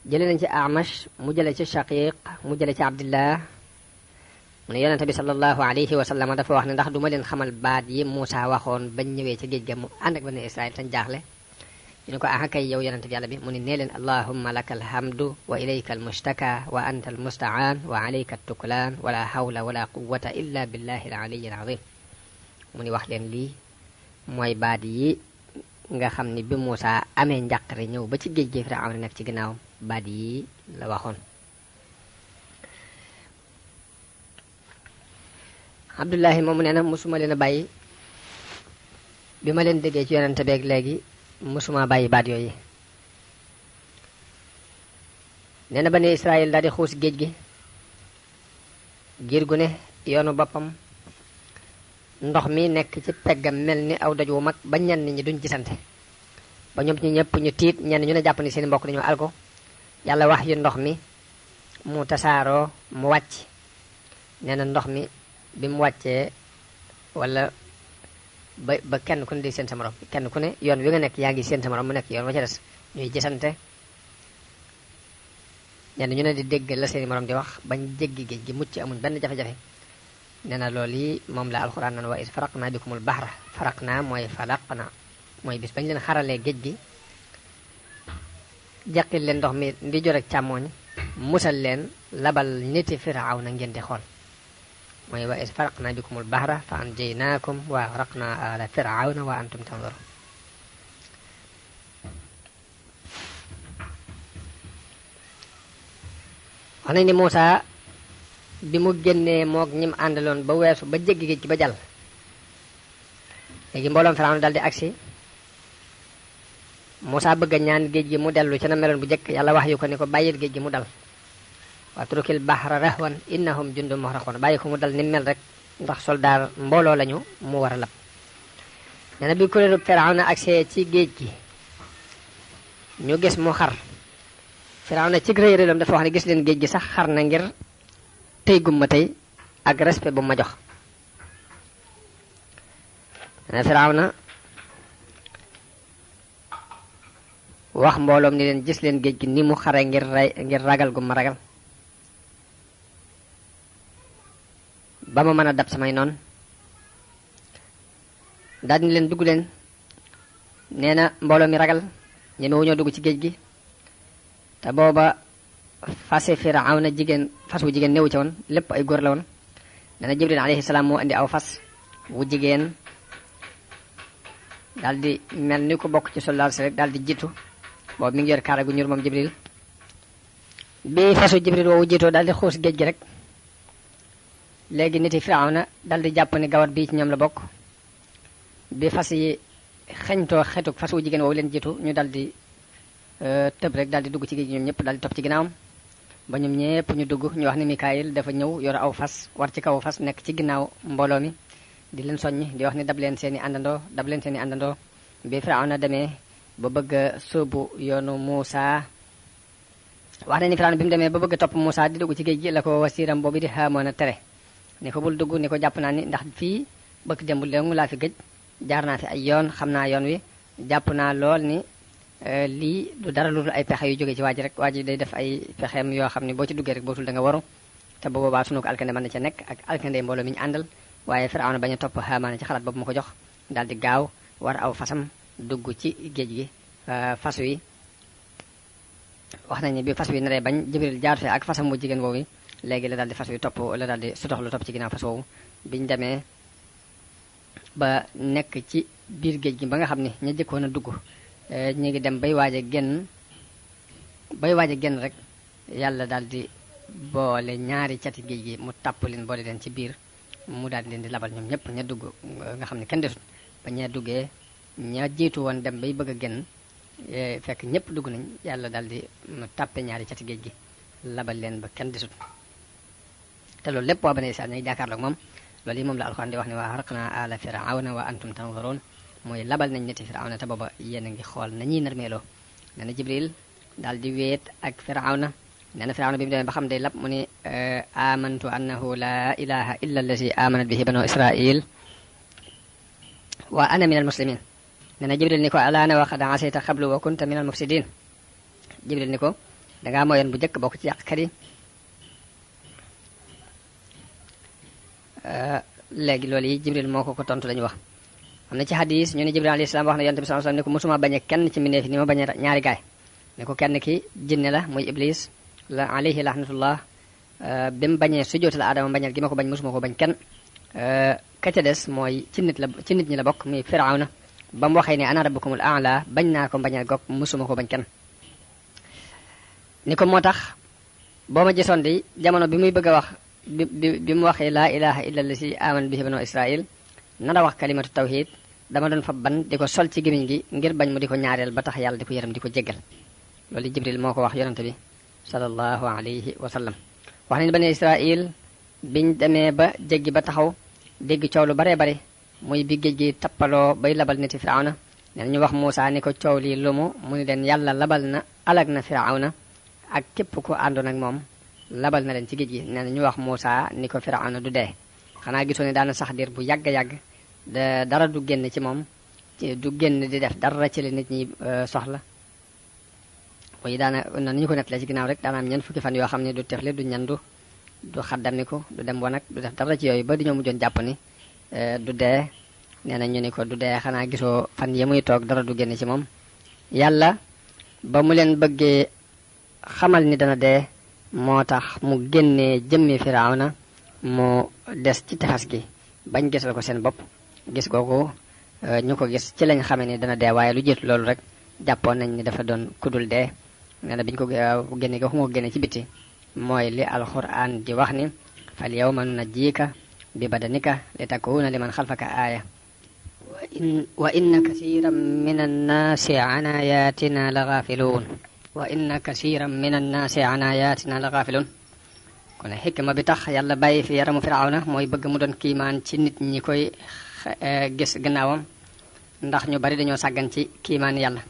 jëlee nañ ci Amash mu jëlee ci Shaqiq mu jëlee ci Abdillah mu ne yonente bi sallallahu alayhi wa sallam dafa wax ne ndax duma leen xamal baat yi Muusa waxoon bañ ñëwee ca géej ga mu ànd ak bani Israil tañ jaaxle ñu ne ko ah kay yow yonente bi yàlla bi mu ne nee leen allahumma laka alhamdu wa ilayka almushtaka wa anta almustaan wa alayka tuklaan wala hawla wala quwwata illa billahi alaliyi alazim mu ni wax leen lii mooy baat yi nga xam ni bi Muusa amee njàqare ñëw ba ci géej gi Firawna nekk ci ginnaawam baat yi la waxoon. Abdullahi moomu nee na mosuma leen a bàyyi bi ma leen déggee ci yonente beeg léegi mosuma bàyyi baat yooyu. nee na bani Israël daal di xuus géej gi giir gu ne yoonu boppam ndox mi nekk ci peggam mel ni aw doj wu mag ba ñenn ñi duñ gisante ba ñoom ñi ñëpp ñu tiit ñenn ñu ne jàpp ni seen mbokk dañoo alko yàlla wax yu ndox mi mu tasaaroo mu wàcc. nee na ndox mi bi mu wàccee wala ba kenn ku ne di seen sa morom kenn ku ne yoon wi nga nekk yaa ngi seen sa morom mu nekk yoon wa ca des ñuy gisante ñenn ñu ne di dégg la seeni morom di wax bañ jéggi géej gi mucc amuñ benn jafe-jafe. nee na loolu yi moom la alxuraan naan wa is faraqna bikumul bahra faraqna mooy falaqna mooy bis bañ leen xaralee géej gi jaqil leen ndox mi ndi jor ak càmmooñ musal leen labal niti Firawna ngeen di xool mooy wa is faraqna bikumul bahra fa anjaynaakum wa faraqna ala Firawna wa antum tanzurun. wax nañ ni Muusa bi mu génnee moog ñim àndaloon ba weesu ba jéggi géej gi ba jàll léegi mbooloom Firawna daldi agsi Muusa bëgg a ñaan géej gi mu dellu ci na meloon bu jëkk yàlla wax yu ko ni ko bàyyil géej gi mu dal watrukil bahra rahwan innahum jundun muhraqun bàyyi ko mu dal ni mel rek ndax soldaar mbooloo lañu mu war a lab. nee na bi kuréelu Firawna agsee ci géej gi ñu gis mu xar Firawna ci rëy rëyam dafa wax ne gis leen géej gi sax xar na ngir tey gumma tey ak respect bu ma jox. Firawna wax mbooloom ni leen gis leen géej gi ni mu xare ngir ragal gu ma ragal ba ma mën a dab samay noon daal di leen dugg leen. nee na mbooloo mi ragal ñemewuñoo dugg ci géej gi te booba fase Firawna fas wu jigéen newu ci woon lépp ay góor la woon. nee na Jibril alayhi salaam moo indi aw fas wu jigéen daal di mel ni ko bokk ci soldaar si rek daal di jiitu boobu mi ngi yor kaara gu ñuur moom Jibril. bi fasu Jibril woowu jiitoo daal di xuus géej gi rek léegi niti Firawna daal di jàpp ni gawar bii ci ñoom la bokk. bi fas yi xeñtoo xetuk fas wu jigéen woowu leen jiitu ñu daal di tëb rek daal di dugg ci géej gi ñoom ñëpp daal di topp ci ginnaawam ba ñoom ñëpp ñu dugg ñu wax ni Mikaayil dafa ñëw yor aw fas war ci kaw fas nekk ci ginnaaw mbooloo mi di leen soññ di wax ni dab leen seeni àndandoo bi Firawna demee ba bëgg a sóobu yoonu Muusa wax na ni Firawna bi mu demee ba bëgg a topp Muusa di dugg ci géej gi la ko wasiiram boobu di Haamoona tere ni ko bul dugg ni ko jàpp naa ni ndax fii bëgg démbul léegi laa fi gëj jaar naa fi ay yoon xam naa yoon wi jàpp naa lool ni lii du dara lu dul ay pexe yu jóge ci waaj rek waaj day def ay pexeem yoo xam ne boo ci duggee rek bootul da nga waru te bu boobaa sunu ko alkande mën na ca nekk ak alkande mbooloo mi ñu àndal. waaye Firawna bañ a topp Haamaana ci xalaat boobu ma ko jox daal di gaaw war aw fasam dugg ci géej gi. fas wi wax nañ ni bi fas wi naree bañ Jibril jaar fee ak fasam mu jigéen woowu léegi la daal di fas wi topp la daal di sutox lu topp ci ginnaaw fas woowu biñ demee ba nekk ci biir géej gi ba nga xam ne ña jëkkoon a dugg ñu ngi dem bay waaj a génn rek yàlla daal di boole ñaari cati géej gi mu tàpp leen boole leen ci biir mu daal di leen di labal ñoom ñëpp ña dugg nga xam ne kenn desut ba ña duggee ña jiitu woon dem bay bëgg a génn fekk ñëpp dugg nañ yàlla daal di tàppe ñaari cati géej gi labal leen ba kenn desut te loolu lépp waa Bani Israayil ñay jàkkaarloog moom loolu yi moom la alxuraan di wax ne wa xaraqna ala Firawna wa antum tanzuruun mooy labal nañ niti Firawna te booba yéen a ngi xool nañuy narmeeloo. nee na Jibril daal di weet ak Firawna nee na Firawna bi mu demee ba xam day lab mu ne amantu annahu la ilaha illa allazi amanat bihi banu Israil wa ana min al muslimin. nee na Jibril ni ko alaana wa qad asayta qablu wa kunta min al mufsidin. Jibril ni ko dangaa mooyoon bu njëkk bokk ci yàqkat yi léegi loolu yi Jibril moo ko tontu lañu wax. am na ci hadis ñu ne Jibril alayhi salaam wax na Yonent bi sallallahu alayhi wasallam ne ko mosuma bañe kenn ci mbindeef ni ma bañe ñaari gaay ne ko kenn ki jinne la muy Iblis la alayhi lahnatullah bi mu bañee sujjóotal Aadama bañal gi ma ko bañ mosuma ko bañ kenn ka ca des mooy ci nit ñi la bokk muy Firawna ba mu waxee ne ana rabbukumul a'la bañ naa ko bañal gog mosuma ko bañ kenn ni ko moo tax boo ma gisoon di jamono bi muy bëgg a wax bi mu waxee laa ilaha illa allazi aman bihi banu Israil nara wax kalimatu tawhid dama doon fa ban di ko sol ci gémmiñ gi ngir bañ mu di ko ñaareel ba tax yàlla di ko yërëm di ko jéggal loolu Jibril moo ko wax yonante bi sallallahu alayhi wa sallam wax nañu bani Israil biñ demee ba jéggi ba taxaw dégg coow lu baree bare muy bi géej gi tappaloo bay labal niti Firawna nee ñu wax Muusaa ni ko coow lii lumu mu ni leen yàlla labal na alag na Firawna ak képp ku àndoon ak moom labal na leen ci géej gi nee na ñu wax Muusaa ni ko Firawna du dee xanaa gisoo ne daana sax diir bu yàgg-yàgg dara du génn ci moom du génn di def dara ci li nit ñi soxla koy daana nan ñu ko nettalee ci ginnaaw rek daana am ñeent fukki fan yoo xam ne du tefli du ñandu du xaddamiku du dem wanag du def dara ci yooyu ba di ñoo mujjoon jàpp ni du dee nee na ñu ni ko du dee xanaa gisoo fan yi muy toog dara du génn ci moom yàlla ba mu leen bëggee xamal ni dana dee moo tax mu génnee jëmmi Firawna mu des ci tefes gi bañ gisal ko seen bopp gis googu ñu ko gis ci lañ xamee ni dana dee waaye lu jiitu loolu rek jàppoon nañ ni dafa doon kudul dee nee na biñ ko génne ga xuma ko génne ci biti mooy li alquran di wax ni fal yawma nunajjika bi badanika li takuna liman xalfaka aaya wa inna kasiran min annaasi an ayatina la gaafiluun wa inna kasiran min annaasi an ayatina la gaafiluun kon xikma bi tax yàlla bàyyi fi yaramu Firawna mooy bëgg mu doon kiimaan ci nit ñi koy gis gannaawam ndax ñu bari dañoo sàggan ci kiimaan yàlla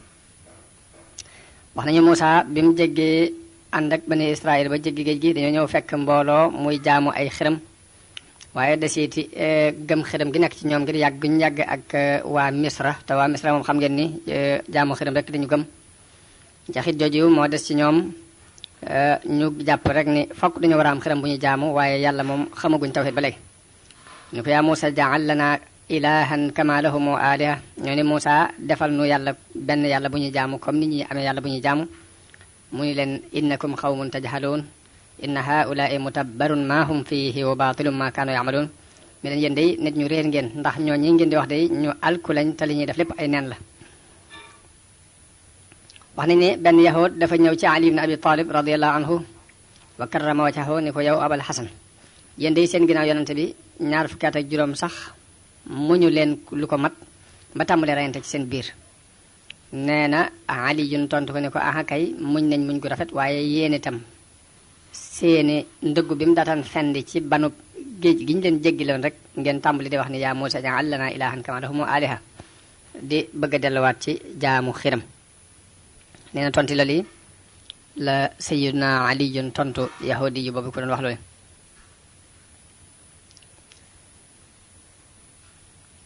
wax nañu Muusaa bi mu jéggee ànd ak bani Israël ba jéggi géej gi dañoo ñëw fekk mbooloo muy jaamu ay xiram waaye desiiti gëm xiram gi nekk ci ñoom ngir yàgg ñu yàgg ak waa Misra te waa Misra moom xam ngeen ni jaamu xiram rek dañu gëm jaxit jooju moo des ci ñoom ñu jàpp rek ni fokk dañu war a am xiram bu ñu jaamu waaye yàlla moom xamaguñ tawhid ba léegi ñu ko yaa Muusaa ja'al lana ilahan kama lahum aliha ñoo ni Muusaa defal nu yàlla benn yàlla bu ñu jaamu comme nit ñi amee yàlla bu ñu jaamu mu ni leen innakum xawmun tajhaluun inna haulaai mutabbarun ma hum fihi wa batilum ma kaanu yamaluun mi leen yéen day nit ñu réer ngeen ndax ñoo ñi ngeen di wax day ñu alku lañ te li ñuy def lépp ay neen la wax nañ ne benn yahud dafa ñëw ci Ali ibn Abi Talib radiallahu anhu wa karrama wajhahu ni ko yow Abal Hasan yéen day seen ginnaaw yonante bi ñaar fukki at ak juróom sax muñu leen lu ko mat ba tàmbalee rayante ci seen biir nee na Ali yun tontu ko ni ko aha kay muñ nañ muñ gu rafet waaye yéen itam seeni ndëggu bi mu daataan fendi ci banub géej gi ñu leen jéggiloon rek ngeen tàmbali di wax ni yaa Muusaa ij'al lanaa ilaahan kamaa lahum aaliha di bëgg a delluwaat ci jaamu xiram nee na tonti la lii la sayyiduna Ali yun tontu yahudi yu boobu ko doon wax loolu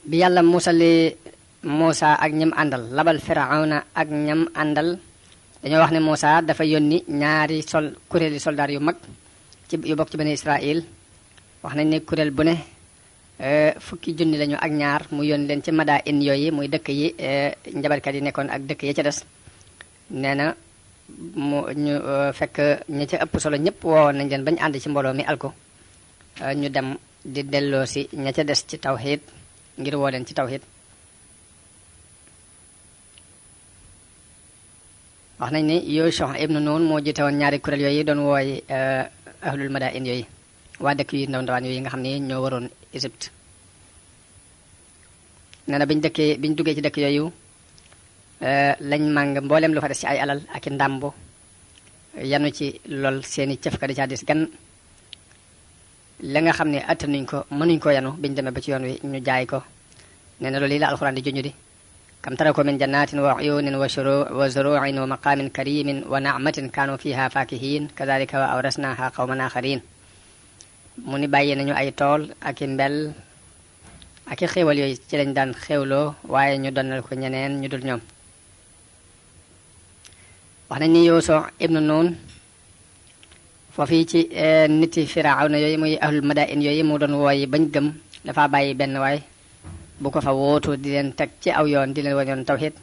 bi yàlla musali Muusaa ak ñam àndal labal Firawna ak ñam àndal dañoo wax ne Muusaa dafa yónni ñaari kuréeli soldaar yu mag yu bokk ci bani Israël wax nañ ne kuréel bu ne fukki junni lañu ak ñaar mu yónni leen ci Madain yooyu muy dëkk yi njabarkat yi nekkoon ak dëkk ya ca des nee na ñu fekk ña ca ëpp solo ñëpp woowoon nañ leen bañ ànd ci mbooloo mi alko ñu dem di delloo si ña ca des ci tawhid ngir woo leen ci tawhid wax nañ ni Yusha ibnu Nun moo jiite woon ñaari kuréel yooyu doon wooy ahlul madain yooyu waa dëkk yu ndaw ndawaan yooyu nga xam ne ñoo waroon Égypte nee na biñ duggee ci dëkk yooyu lañ màng mboolem lu fa des ci ay alal ak i ndàmbo yanu ci lool seeni cëf ka di caa dis gan la nga xam ne attanuñ ko mënuñ ko yanu biñ demee ba ci yoon wi ñu jaay ko nee na loolu yi la alxuraan di junju di kam tarako min jannatin wa uyunin wa zuru'in wa maqamin karimin wa na'matin kanu fiha fakihin kadhalika wa awrasnaha qawman akharin mu ni bàyyi nañu ay tool ak i mbel ak i xéewal yooyu ci lañ daan xéewloo waaye ñu donnal ko ñeneen ñu dul ñoom wax nañ ni Yusha ibnu Nun foofii ci niti firawna yooyu muy ahlul madain yooyu mu doon wooyi bañ gëm dafa bàyyi benn waay bu ko fa wootu di leen teg ci aw yoon di leen wan yoon tawhid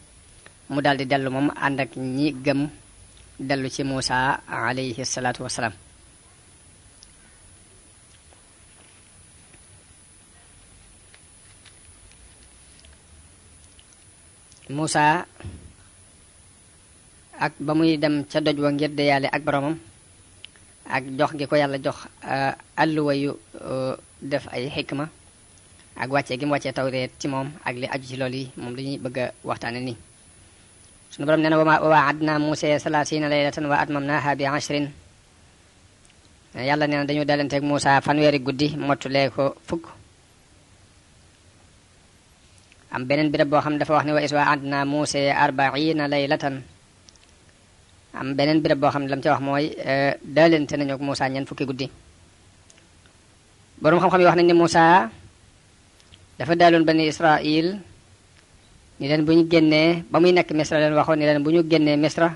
mu daal di dellu moom ànd ak ñi gëm dellu ci Muusa alayhi salaatu wasalaam. Muusa ak ba muy dem ca doj wa ngir deyaale ak boromam ak jox gi ko yàlla jox alluwa yu def ay xikma ak wàccee gi mu wàccee tawreet ci moom ak li aju ci loolu yi moom la ñuy bëgg a waxtaane nii. sunu borom nee na wa waadna Muusa 30 laylatan wa atmamnaha bi 10. yàlla nee na dañu dalanteeg Muusa fanweeri guddi mottulee ko fukk. am beneen béréb boo xam ne dafa wax ne wa is waadna Muusa 40 laylatan. am beneen béréb boo xam ne lam ca wax mooy daalante nañu ak Muusa ñeent fukki guddi. boroom xam-xam yi wax nañ ne Muusa dafa daaloon bani Israil ni leen bu ñu génnee ba muy nekk Misra leen waxoon ni leen bu ñu génnee Misra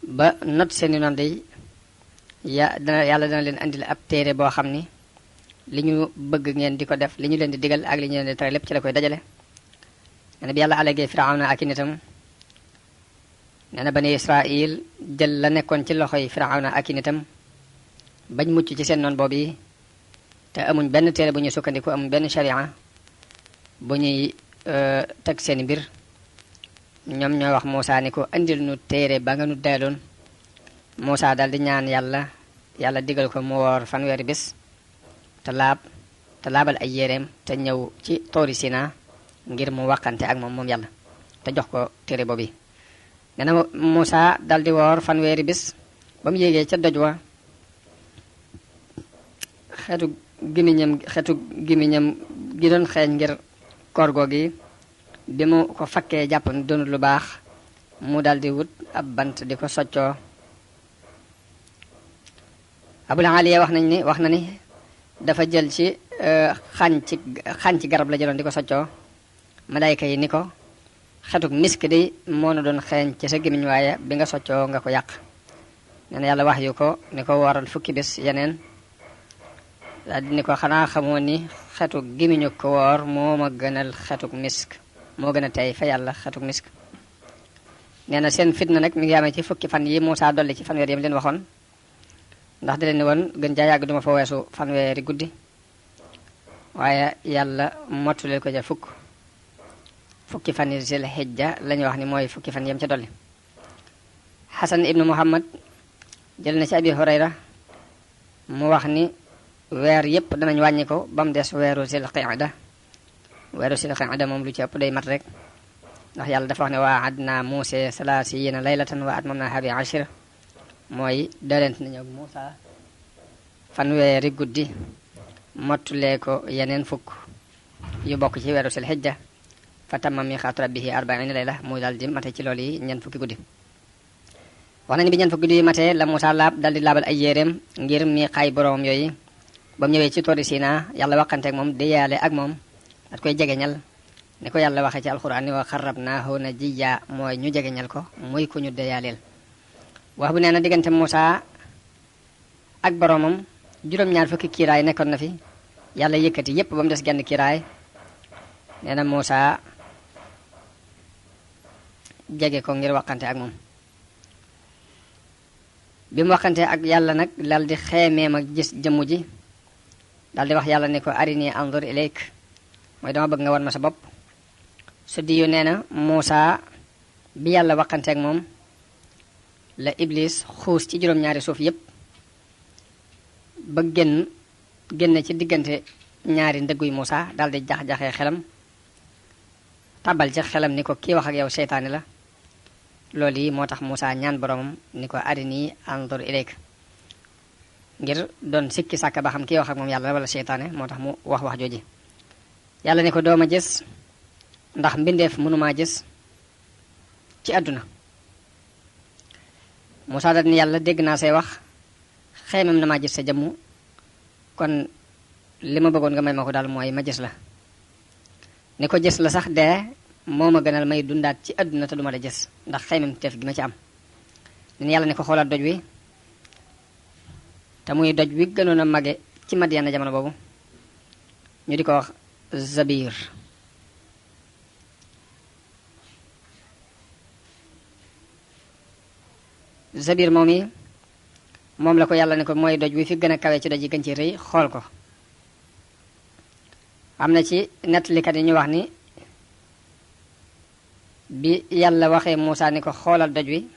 ba not seeni noon day yàlla dana leen andil ab téere boo xam ni li ñu bëgg ngeen di ko def li ñu leen di digal ak li ñu leen di tere lépp ci la koy dajale. nee na bi yàlla alagee Firawna ak i nitam nee na bani Israil jël la nekkoon ci loxoy Firawna ak i nitam bañ mucc ci seen noon boobu yi te amuñ benn téere bu ñuy sukkandiku amuñ benn sharia bu ñuy teg seeni mbir ñoom ñoo wax Muusa ni ko andil nu téere ba nga nu dayloon. Muusa daal di ñaan yàlla digal ko mu woor fanweeri bés te laabal ay yéreem te ñëw ci toori Sina ngir mu waxante ak moom yàlla te jox ko téere boobu. nee na Muusa daal di woor fanweeri bés ba mu yéegee ca doj wa xeetu gimiñam gi doon xeeñ ngir koor googi bi mu ko fakkee jàpp ni doonul lu baax mu daldi wut ab bant di ko soccoo. Abul Aliya wax na ni dafa jël ci xañ ci garab la jëloon di ko soccoo. Malaayka yi ni ko xetuk misk di moo na doon xeeñ ci sa gimiñ waaye bi nga soccoo nga ko yàq. nee na yàlla wax yu ko ni ko waral fukki bés yeneen daal di ni ko xanaa xamoo ni xetu gimiñu ko woor moo ma gënal xetuk misk moo gën a tey fa yàlla xetuk misk. nee na seen fitna nag mi ngi amee ci fukki fan yi Muusa dolli ci fanweer yam leen waxoon ndax di leen ni woon gën jaa yàgg duma fa weesu fanweeri guddi waaye yàlla mottuleel ko ca fukki fan yi sil xijja lañu wax ni mooy fukki fan yam ca dolli. Xasan ibnu Muhammad jël na ci Abi Hurayra mu wax ni weer yépp danañ wàññi ko ba mu des weeru sil qa'da. weeru sil qa'da moom lu ci ëpp day mat rek ndax yàlla dafa wax ne waadna Muusa 30 laylatan wa atmamnaha bi 10. mooy dalent nañu ak Muusa fanweeri guddi mottulee ko yeneen fukk yu bokk ci weeru sil xijja fa tamma miqaatu rabbihi 40 layla muy daal di mate ci loolu yi ñeent fukki guddi. wax nañu bi ñeent fukki guddi yi matee la Muusa laab dal di laabal ay yéreem ngir miqaay boroom yooyu ba mu ñëwee ci toori Sina yàlla waxante ak moom déyaale ak moom at koy jegeñal ni ko yàlla waxee ci alxuraan ni wa qarrabnaahu najiyya mooy ñu jegeñal ko muy ku ñu déyaaleel. wax bu nee na diggante Muusa ak boroomam juróom-ñaar fukki kiiraay nekkoon na fi yàlla yëkkati yépp ba mu des genn kiiraay. nee na Muusa jege ko ngir waxante ak moom bi mu waxante ak yàlla nag dal di xeemeem ak gis jëmm ji dal di wax yàlla ne ko arini anzur ilayk mooy dama bëgg nga wan ma sa bopp. su diyu nee na Muusa bi yàlla waxante ak moom la Iblis xuus ci juróom-ñaari suuf yépp ba génn ci diggante ñaari ndëgguy Muusa dal di jax-jaxee xelam tabal ci xelam ni ko kii wax ak yow seytaane la. loolu yi moo tax Muusa ñaan boromam ni ko arini anzur ilayk ngir doon sikki sàkk ba xam kii wax ak moom yàlla wala seytaane moo tax mu wax jooji. yàlla ni ko dooma gis ndax mbindeef mënumaa gis ci àdduna. Muusa dal ni yàlla dégg naa say wax xeemam na maa gis sa jëmm kon li ma bëggoon nga may ma ko daal mooy ma gis la. ni ko gis la sax dee moo ma gënal may dundaat ci àdduna te duma la gis ndax xeymam teef gi ma ci am. ne yàlla ne ko xoolal doj wi te muy doj wi gënoon a mage ci Madiana jamono boobu ñu di ko wax Zabir. Zabir moom yi moom la ko yàlla ne ko mooy doj wi fi gën a kawe ci doj yi gën ci rëy xool ko. am na ci nettalikat yi ñu wax ni bi yàlla waxee Muusaa ni ko xoolal doj wi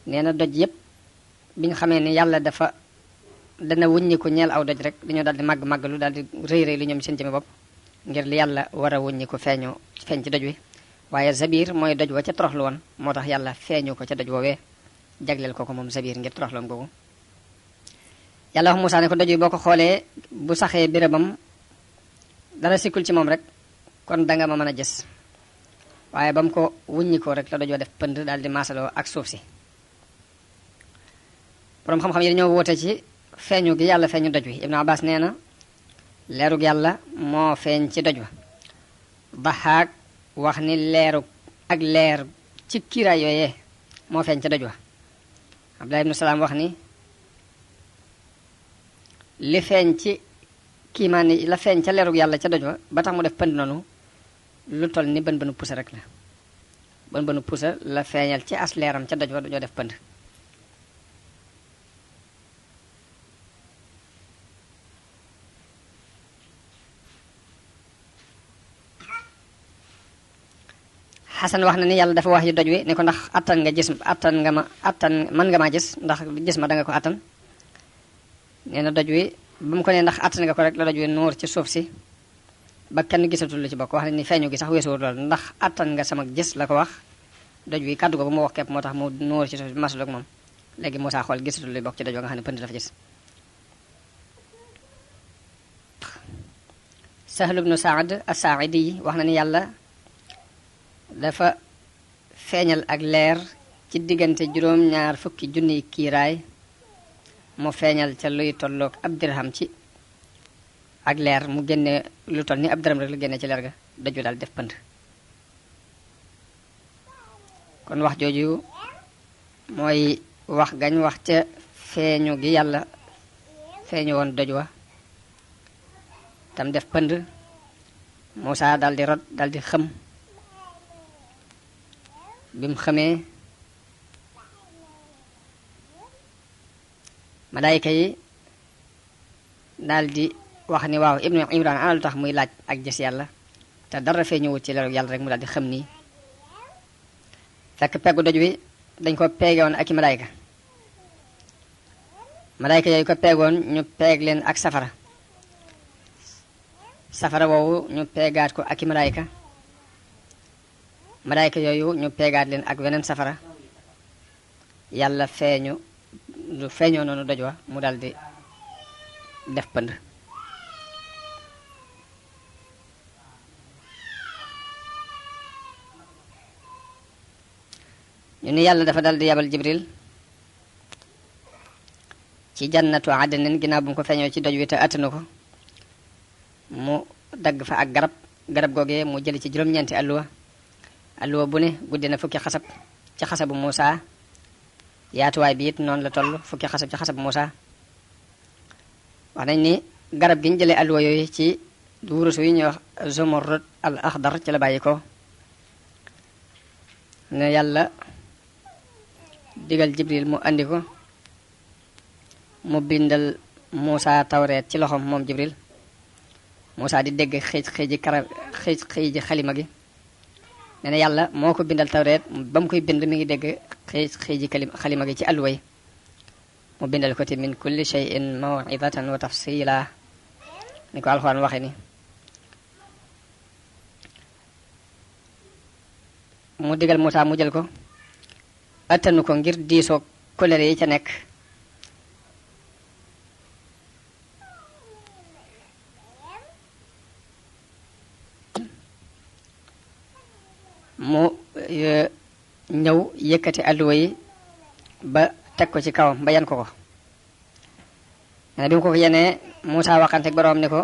nee na doj yépp bi ñu xamee ni yàlla dana wuññi ko ñeel aw doj rek dañoo daal di màgg lu daal di rëy rëy lu ñoom seen jëmmi bopp ngir li yàlla war a wuññi ko feeñ ci doj wi. waaye Zabir mooy doj wa ca toroxlu woon moo tax yàlla feeñu ko ca doj woowee jagleel ko moom Zabir ngir toroxloom googu. yàlla wax Muusaa ne ko doj wi boo ko xoolee bu saxee bérébam dara sikkul ci moom rek kon danga ma mën a gis. waaye ba mu ko wuññi ko rek la doj wa def pënd daal di maasaloo ak suuf si. boroom xam-xam yi dañoo woote ci feeñu gi yàlla feeñu doj wi. Ibnu Abbas nee na leerug yàlla moo feeñ ci doj wa. Dahaak wax ni leerug ak leer ci kiiraay yooyee moo feeñ ca doj wa. Abdullah ibnu Salaam wax ni li feeñ ci kiimaan yi la feeñ ca leerug yàlla ca doj wa ba tax mu def pënd noonu lu toll ni bën bënu pusa rek la. bën bënu pusa la feeñal ci as leeram ca doj wa dañoo def pënd. Xasan wax na ni yàlla dafa wax yi doj wi ne ko ndax attan mën nga maa gis ndax gis ma danga ko attan. nee na doj wi ba mu ko ne ndax attan nga ko rek la doj wi nuur ci suuf si ba kenn gisatul lu ci bokk. wax na ni feeñu gi sax weesuwul lool ndax attan nga sama gis la ko wax. doj wi kàddu googu mu wax képp moo tax mu nuur ci suuf si masul ak moom. léegi Muusaa xool gisatul lu bokk ci doj wa nga xam ne pënd dafa gis. Sahl ibnu Saad as-Saaidi wax na ni yàlla dafa feeñal ak leer ci diggante juróom-ñaar fukki junniy kiiraay mu feeñal ca luy tolloog ab dirham ci ak leer mu génne lu toll ni ab dirham rek la génne ci leer ga daju daal def pënd. kon wax jooju mooy wax gañ wax ca feeñu gi yàlla feeñu woon doj wa tam def pënd. Muusaa daal di rot daal di xëm. bi mu xamee malaayika yi daal di wax ni waaw Ibnu Imran ana lu tax muy laaj ak gis yàlla te dara fee ñëwut ci leeru yàlla rek mu daal di xam nii. fekk peggu doj wi dañ ko peegoon ak i malaayika yooyu ko peegoon ñu peeg leen ak safara woowu ñu peegaat ko ak i malaayika yooyu ñu peegaat leen ak weneen safara. yàlla feeñoo noonu doj wa mu daldi def pënd. ñu ni yàlla dafa daldi yabal Jibril ci jannatu adnin ginnaaw bu mu ko feeñoo ci doj wi te attanu ko mu dagg fa ak garab googee mu jëli ci juróom-ñeenti alluwa bu ne guddi na fukki xasab ci xasabu Muusaa yaatuwaay bi it noonu la toll fukki xasab ci xasabu Muusaa. wax nañ ni garab gi ñu jëlee alluwa yooyu ci wurus yi ñuy wax zumurrud al axdar ci la bàyyi ko. ne yàlla digal Jibril mu andi ko mu bindal Muusaa tawreet ci loxoom moom Jibril. Muusaa di dégg xëy xalima gi. nee na yàlla moo ko bindal tawreet ba mu koy bind mi ngi dégg xëy xalima gi ci alluwa yi mu bindal ko te min kulli shay'in maw'izatan wa tafsila ni ko alxuraan waxe ni. mu digal Muusaa mu jël ko attanu ko ngir diisoo kolere yi ca nekk. mu ñëw yëkkati alluwa yi ba teg ko ci kawam ba yan ko. bi mu ko yenee Muusaa waxante ak boroom ni ko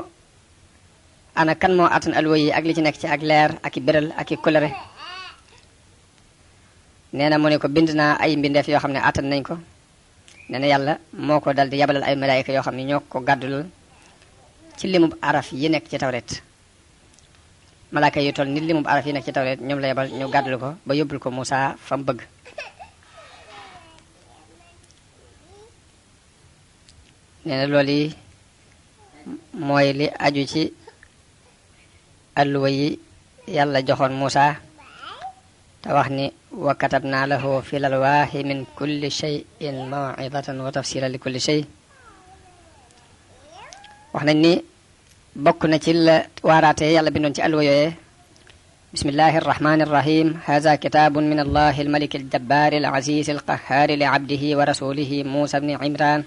ana kan moo attan alluwa yi ak li ci nekk ci ak leer ak i béral ak i kolere. nee na mu ne ko bind naa ay mbindeef yoo xam ne attan nañ ko. nee na yàlla moo ko dal di yabalal ay malaayika yoo xam ne ñoo ko gàddulal ci limub araf yi nekk ci tawreet. malaaka yu toll ni limub araf yi nekk ci tawreet ñoom la yabal ñu gàddul ko ba yóbbul ko Muusaa fa mu bëgg. nee na loolu yi mooy li aju ci alluwa yi yàlla joxoon Muusaa te wax ni wa katabna lahu fil alwaahi min kulli shay'in maw'izatan wa tafsilan li kulli shay. wax nañ ni bokk na ci la waaraate yàlla bindoon ci alluwa yooyee bismillahi arrahmani arrahim haza kitabun min allahi almaliki aljabbaari alazizi alqahhaari li abdihi wa rasulihi Muusaa ibni Imraan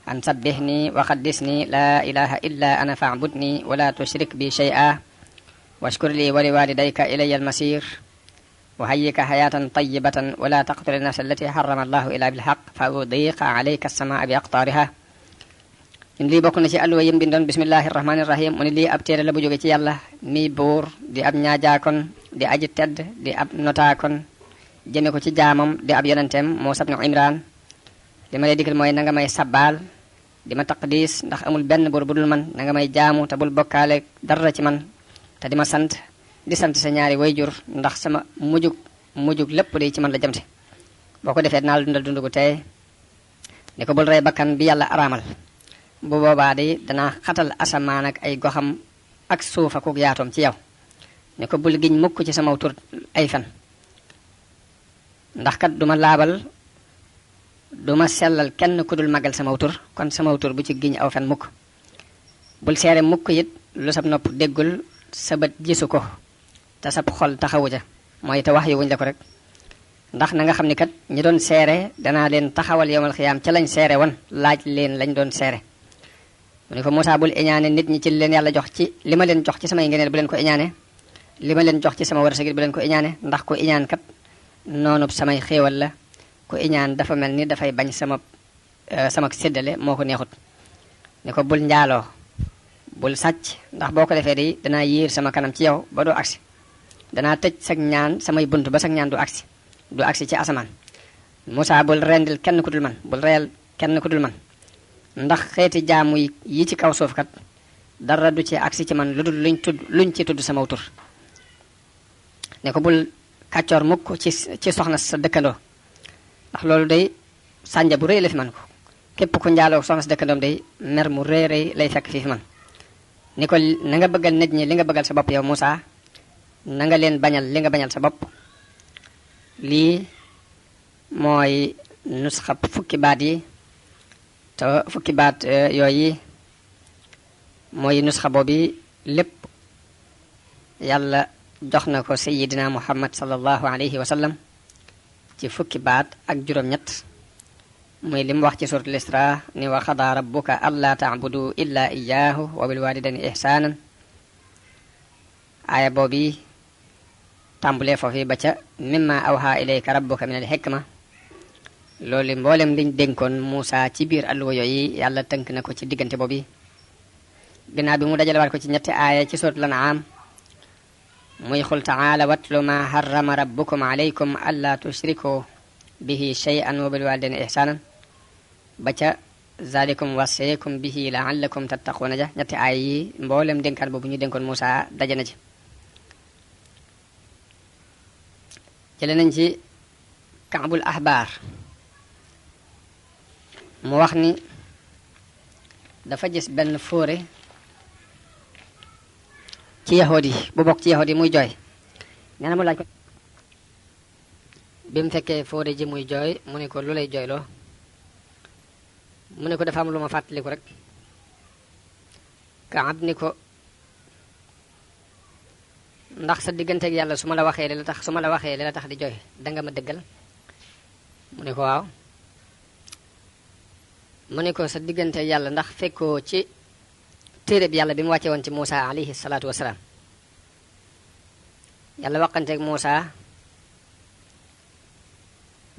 an sabbihni wa qaddisni la ilaha illa ana fa'budni wa la tushrik bi shay'a washkur li wa liwalidayka ilayya almasir wa hayyika hayatan tayyibatan wa la taqtuli nafsa allati harrama allahu illa bilhaq fa udiqa alayka as-samaa bi aqtaariha. ñun lii bokk na ci alluwa yim bindoon bismillahi rahmani rahim mu ne lii ab téere la bu jóge ci yàlla mi buur di ab ñaajaakon di aji tedd di ab notaakon jëme ko ci jaamam di ab yonenteem Muusaa ibnu Imraan. li ma lay digal mooy na nga may sabbaal di ma taqdis ndax amul benn buur bu dul man na nga may jaamu te bul bokkaale dara ci man te di ma sant di sant sa ñaari wayjur ndax sama mujug lépp day ci man la jëmte. boo ko defee dinaa la dundal dundu gu tey ni ko bul rey bakkan bi yàlla araamal bu boobaa day danaa xatal asamaan ak ay goxam ak suuf ak yaatoom ci yow. ni ko bul giñ mukk ci sama tur ay fen ndax kat duma laabal duma sellal kenn ku dul magal sama tur kon sama tur bu ci giñ aw fen mukk. bul seere mukk it lu sab nopp déggul sa bët gisu ko te sab xol taxawu ja mooy te wax yu wuñ la ko rek. ndax na nga xam ni kat ñi doon seere danaa leen taxawal yowmal xiyaam ca lañ seere woon laaj leen lañ doon seere. mu ne ko Muusaa bul iñaane nit ñi ci leen yàlla jox ci li ma leen jox ci samay ngeneel bu leen ko iñaane li ma leen jox ci sama wërsëg bu leen ko iñaane ndax ko iñaan kat noonu samay xéewal la. ku iñaan dafa mel ni dafay bañ sama séddale moo ko neexut. ne ko bul njaaloo bul sàcc ndax boo ko defee di danaa yiir sama kanam ci yow ba doo agsi danaa tëj sag ñaan samay bunt ba sag ñaan du agsi ci asamaan. Muusaa bul rendil kenn ku dul man bul reyal kenn ku dul man ndax xeeti jaamu yi ci kaw suuf kat dara du ci agsi ci man lu dul luñ ci tudd sama tur. ne ko bul kàccoor mukk ci soxna sa dëkkandoo ndax loolu day sànja bu rëy la fi man ko képp ku njaaloo soxna sa dëkkandoom day mer mu rëy rëy lay fekk fii fi man. ni ko na nga bëggal nit ñi li nga bëggal sa bopp yow Muusaa na nga leen bañal li nga bañal sa bopp. lii mooy nusxa fukki baat yi te fukki baat yooyu mooy nusxa boobu lépp yàlla jox na ko sayyidina Muhammad sallallahu alayhi wa sallam ci fukki baat ak juróom-ñett muy li mu wax ci suratul Isra ni wa qadaa rabbuka allaa ta'budu illa iyyaahu wa bil waalidayni ihsaanan. aaya boobu tàmbulee foofu ba ca mimma awhaa ilayka rabbuka min al hikma. loolu mboolem liñ dénkoon Muusaa ci biir alluwa yooyu yàlla tënk na ko ci diggante boobu. ginnaaw bi mu dajalewaat ko ci ñetti aaya ci suratul An'aam muy qul ta'aala watlu ma harrama rabbukum alaykum allaa tushriku bihi shay'an wa bil waalidayni ihsaanan ba ca zalikum wasaykum bihi la'allakum tattaquuna ja ñetti aaya yi mboolem dénkaan boobu ñu dénkoon Muusaa daje na ci. jële nañ ci Kaabul Ahbaar mu wax ni dafa gis benn fóore ci yahood yi bu bokk ci yahood yi muy jooy. nee na mu laaj ko bi mu fekkee fóore ji muy jooy mu ne ko lu lay jooyloo mu ne ko dafa am lu ma fàttaliku rek. Kaab ni ko ndax sa digganteeg yàlla su ma la waxee li la tax di jooy danga ma dëggal. mu ne ko waaw. mu ne ko sa digganteeg yàlla ndax fekkoo ci téere bi yàlla bi mu wàcce woon ci Muusaa alayhi salaatu wasalaam yàlla waxanteeg Muusaa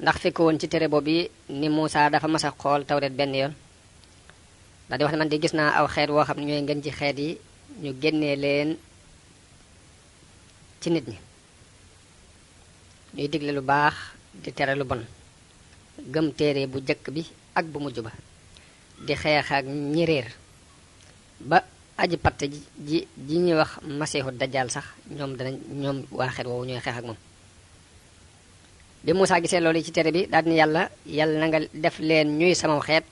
ndax fekkoo woon ci téere boobu ni Muusaa dafa mas a xool tawreet benn yoon ndax di wax ne man di gis naa aw xeet woo xam ne ñooy ngeen ci xeet yi ñu génnee leen ci nit ñi ñuy digle lu baax di tere lu bon gëm téere bu jëkk bi ak bu mujj ba di xeex ak ñi réer ba aji patt ji ñuy wax masiixu dajjal sax ñoom waa xeet woowu ñooy xeex ak moom. bi Muusaa gisee loolu ci téere bi daal ni yàlla na nga def leen ñuy sama xeet.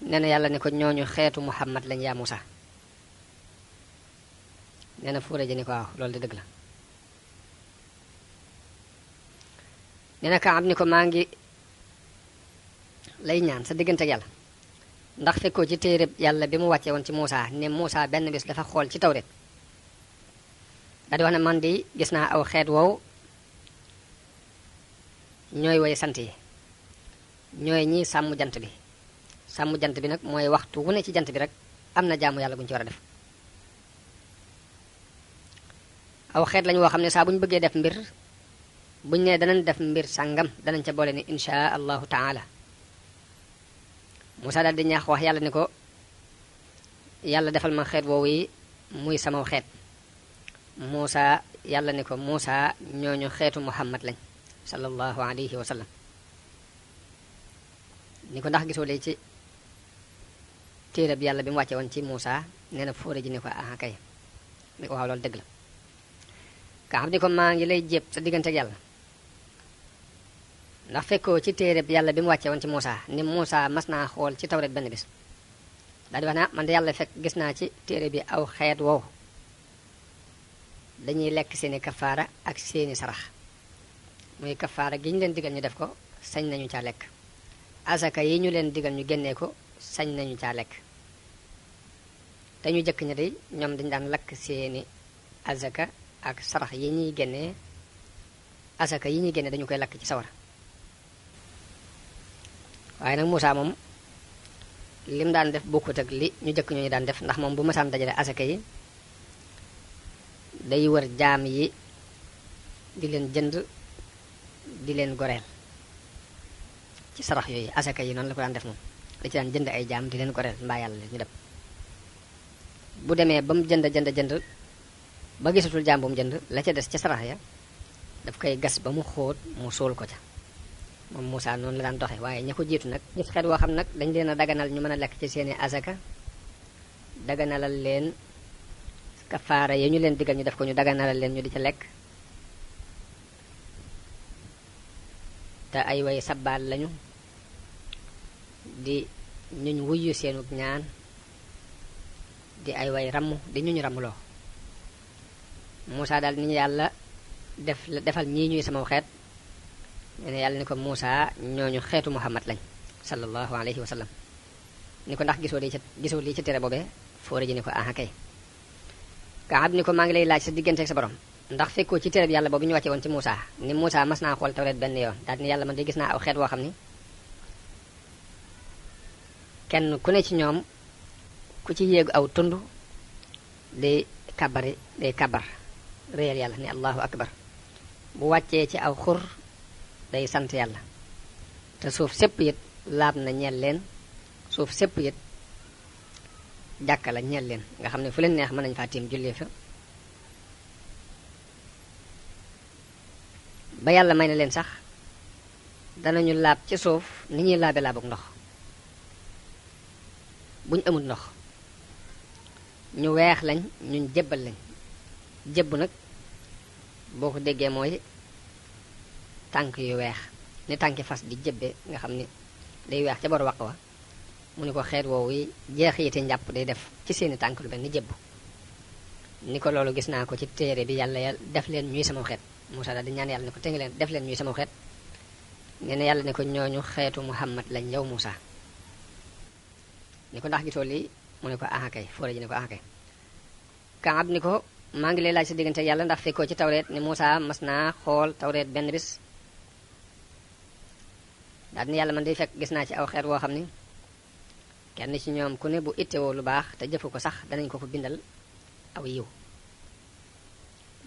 nee na yàlla ne ko ñooñu xeetu Muhammad lañ yaa Muusaa. nee na fuure ji ni ko waaw loolu de dëgg la. nee na Kaab ni ko maa ngi lay ñaan sa diggante ak yàlla ndax fekkoo ci téere yàlla bi mu wàcce woon ci Muusaa ne Muusaa benn bis dafa xool ci tawret daal di wax ne man di gis naa aw xeet woowu ñooy woy sant yi ñooy ñi sàmm jant bi sàmm jant bi nag mooy waxtu wu ne ci jant bi rek am na jaamu yàlla bu ñu ci war a def aw xeet lañu woo xam ne saa bu ñu bëggee def mbir buñ ne danañ def mbir sàngam danañ ca boole ni insha allahu taala. Muusaa daal di ñaax wax yàlla ni ko yàlla defal ma xeet woowu yi muy sama xeet. Muusaa yàlla ni ko Muusaa ñooñu xeetu Muhammad lañ sallallahu alayhi wa sallam. ni ko ndax gisoo léegi ci téere bi yàlla bi mu wàcce woon ci Muusaa nee na fóore ji ni ko ah kay ni ko waaw loolu dëgg la. ka xam ni ko maa ngi lay jéeb sa diggante ak yàlla ndax fekkoo ci téere bi yàlla bi mu wàcce woon ci Muusaa ni Muusaa mas naa xool ci tawret benn bis daal di wax naa man de yàlla fekk gis naa ci téere bi aw xeet woowu dañuy lekk seeni kafaara ak seeni sarax muy kafaara gi ñu leen digal ñu def ko sañ nañu caa lekk asaka yi ñu leen digal ñu génnee ko sañ nañu caa lekk te ñu jëkk ña de ñoom dañu daan lakk seeni asaka ak sarax yi ñuy génnee asaka yi ñuy génnee dañu koy lakk ci sawara waaye nag Muusaa moom lim daan def bokkut ak li ñu jëkk ñooñu daan def ndax moom bu masaan dajale asaka yi day wër jaam yi di leen jënd di leen goreel ci sarax yooyu asaka yi noonu la ko daan def moom da ci daan jënd ay jaam di leen goreel mbaa yàlla ñu dem bu demee ba mu jënd ba gisatul jaam bu mu jënd la ca des ca sarax ya daf koy gas ba mu xóot mu suul ko ca moom Muusaa noonu la daan doxe waaye ña ko jiitu nag gis xeet woo xam nag dañ leen a daganal ñu mën a lekk ci seeni asaka daganalal leen kafaara yi ñu leen digal ñu def ko ñu daganalal leen ñu di ca lekk te ay way sabbaal lañu di ñuñ wuyyu seenu ñaan di ay way ramm di ñuñ ramuloo Muusaa daal ni ñu yàlla defal ñii ñuy sama xeet nee na yàlla ni ko Muusaa ñooñu xeetu Muhammad lañ sallallahu alayhi wa sallam ni ko ndax gisoo lii ci tere boobee fóore ji ni ko aha kay Kaab ni ko maa ngi lay laaj sa diggante ak sa borom ndax fekkoo ci tere bi yàlla boobu ñu wàcce woon ci Muusaa ni Muusaa mas naa xool tawreet benn yoon daal ni yàlla man de gis naa aw xeet woo xam ni kenn ku ne ci ñoom ku ci yéegu aw tund day kabar réyal yàlla ni allahu akbar bu wàccee ci aw xur day sant yàlla te suuf sépp it laab na ñeel leen suuf sépp it jàkka la ñeel leen nga xam ne fu leen neex mën nañu faa tiim jullee fa ba yàlla may na leen sax danañu laab ci suuf ni ñuy laabe laabuk ndox buñ amul ndox ñu weex lañ ñun jébbal lañ jébbu nag boo ko déggee mooy tànk yu weex ni tànki fas di jébbe nga xam ni day weex ca bor waq wa mu ni ko xeet woowu yi jeexite njàpp day def ci seeni tànk lu mel ni jébbu ni ko loolu gis naa ko ci téere bi yàlla def leen ñuy sama xeet Muusaa daal di ñaan yàlla ni ko te ngi leen def leen ñuy sama xeet nee na yàlla ni ko ñooñu xeetu Muhammad lañ yow Muusaa ni ko ndax gisoo lii mu ne ko aha kay fóore ji ni ko aha kay Kaab ni ko maa ngi lay laaj sa diggante yàlla ndax fekkoo ci tawreet ni Muusaa mas naa xool tawreet benn bis daal ni yàlla man day fekk gis naa ci aw xeet woo xam ni kenn ci ñoom ku ne bu ittewoo lu baax te jëfu ko sax danañ ko bindal aw yiw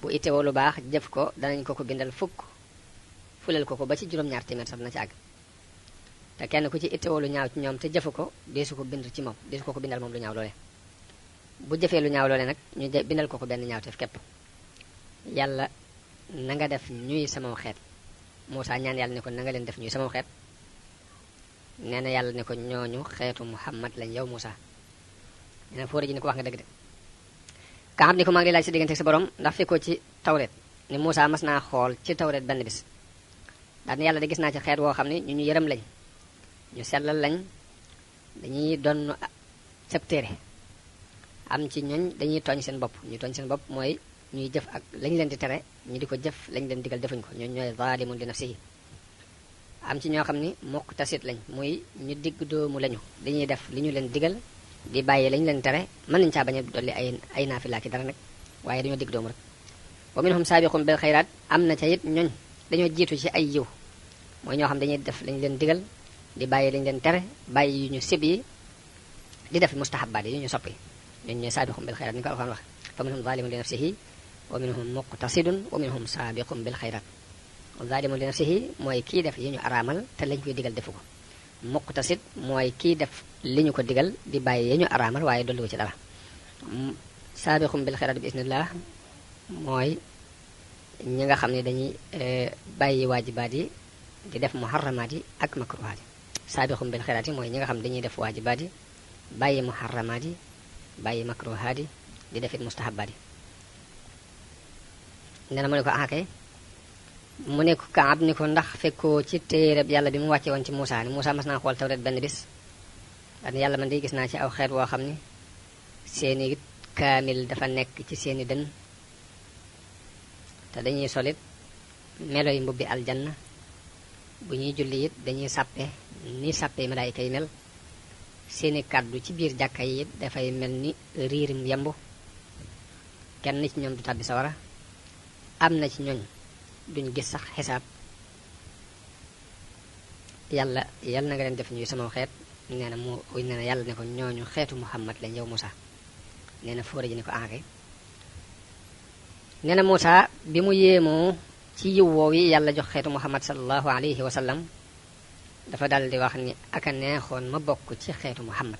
bu ittewoo lu baax jëf ko danañ ko bindal fukk fulal ko ba ci juróom-ñaar téeméer sax na ci àgg te kenn ku ci ittewoo lu ñaaw ci ñoom te jëfu ko deesu ko bind ci moom deesu ko bindal moom lu ñaaw loole bu jëfee lu ñaaw loole nag ñu bindal ko benn ñaawteef képp yàlla na nga def ñuy sama xeet. Muusaa ñaan yàlla ne ko na nga leen def ñuy sama xeet. nee na yàlla ne ko ñooñu xeetu Muhammad lañ yow Muusaa. nee na Fóore ji ni ko wax nga dëgg de. ka xam ni ko maa ngi lay laaj sa diggante ak sa borom ndax fekkoo ci tawret ni Muusaa mas naa xool ci tawret benn bis. daal ne yàlla de gis naa ci xeet woo xam ne ñu yërëm lañ ñu sellal lañ dañuy doon sab téere am ci ñooñ dañuy tooñ seen bopp ñu tooñ seen bopp mooy ñuy jëf ak lañ leen di tere ñu di ko jëf lañ leen digal defuñ ko ñooñ ñooy zaalimun li nafsihi am ci ñoo xam ni muqtasid lañ muy ñu digg doomu lañu dañuy def li ñu leen digal di bàyyi lañ leen tere mën nañ caa bañ a dolli ay naafila ki dara nag waaye dañoo digg doomu rek wa minhum saabiqun bil xayraat am na ca it ñooñ dañoo jiitu ci ay yiw mooy ñoo xam dañuy def lañ leen digal di bàyyi lañ leen tere bàyyi yu ñu sib yi di def mustahabaat yi yu ñu sopp yi ñooñu ñooy saabiqun bil xayraat ni ko alxuraan wax fa minhum zaalimun li nafsihi wa minhum muqtasidun wa minhum saabiqun bil xayraat zaalimun li nafsihi mooy kii def yi ñu araamal te lañ koy digal defu ko muqtasid mooy kii def li ñu ko digal di bàyyi yi ñu araamal waaye dolliwu ci dara saabiqun bil xayraat bi isnillah mooy ñi nga xam ne dañuy bàyyi waajibaat yi di def muharramaat yi ak makruhaat yi saabiqum bil xayraat yi mooy ñi nga xam ne dañuy def waajibaat yi bàyyi muharramaat yi bàyyi makruhaat yi di defit mustahabaat yi nee na mu ne ko akay mu ne ko Kaab ni ko ndax fekkoo ci téereb yàlla bi mu wàcce woon ci Muusaa ni Muusaa mas naa xool tawret benn bis daal yàlla man day gis naa ci aw xeet woo xam ne seeni kaamil dafa nekk ci seeni dën te dañuy solit melo yi mbubbi aljanna bu ñuy julli it dañuy sàppe ni sàppe malaayika yi mel seeni kàddu ci biir jàkka yi it dafay mel ni riirim yembu kenn ci ñoom du tàbbi sawara am na ci ñooñ duñ gis sax xisaab yàlla na nga leen def ñuy sama xeet nee na yàlla ne ko ñooñu xeetu Muhammad lañ yow Muusaa nee na Fóore ji ne ko ankay nee na Muusaa bi mu yéemoo ci yiw woow yi yàlla jox xeetu Muhammad sallallahu alayhi wa sallam dafa dal di wax ni aka neexoon ma bokk ci xeetu Muhammad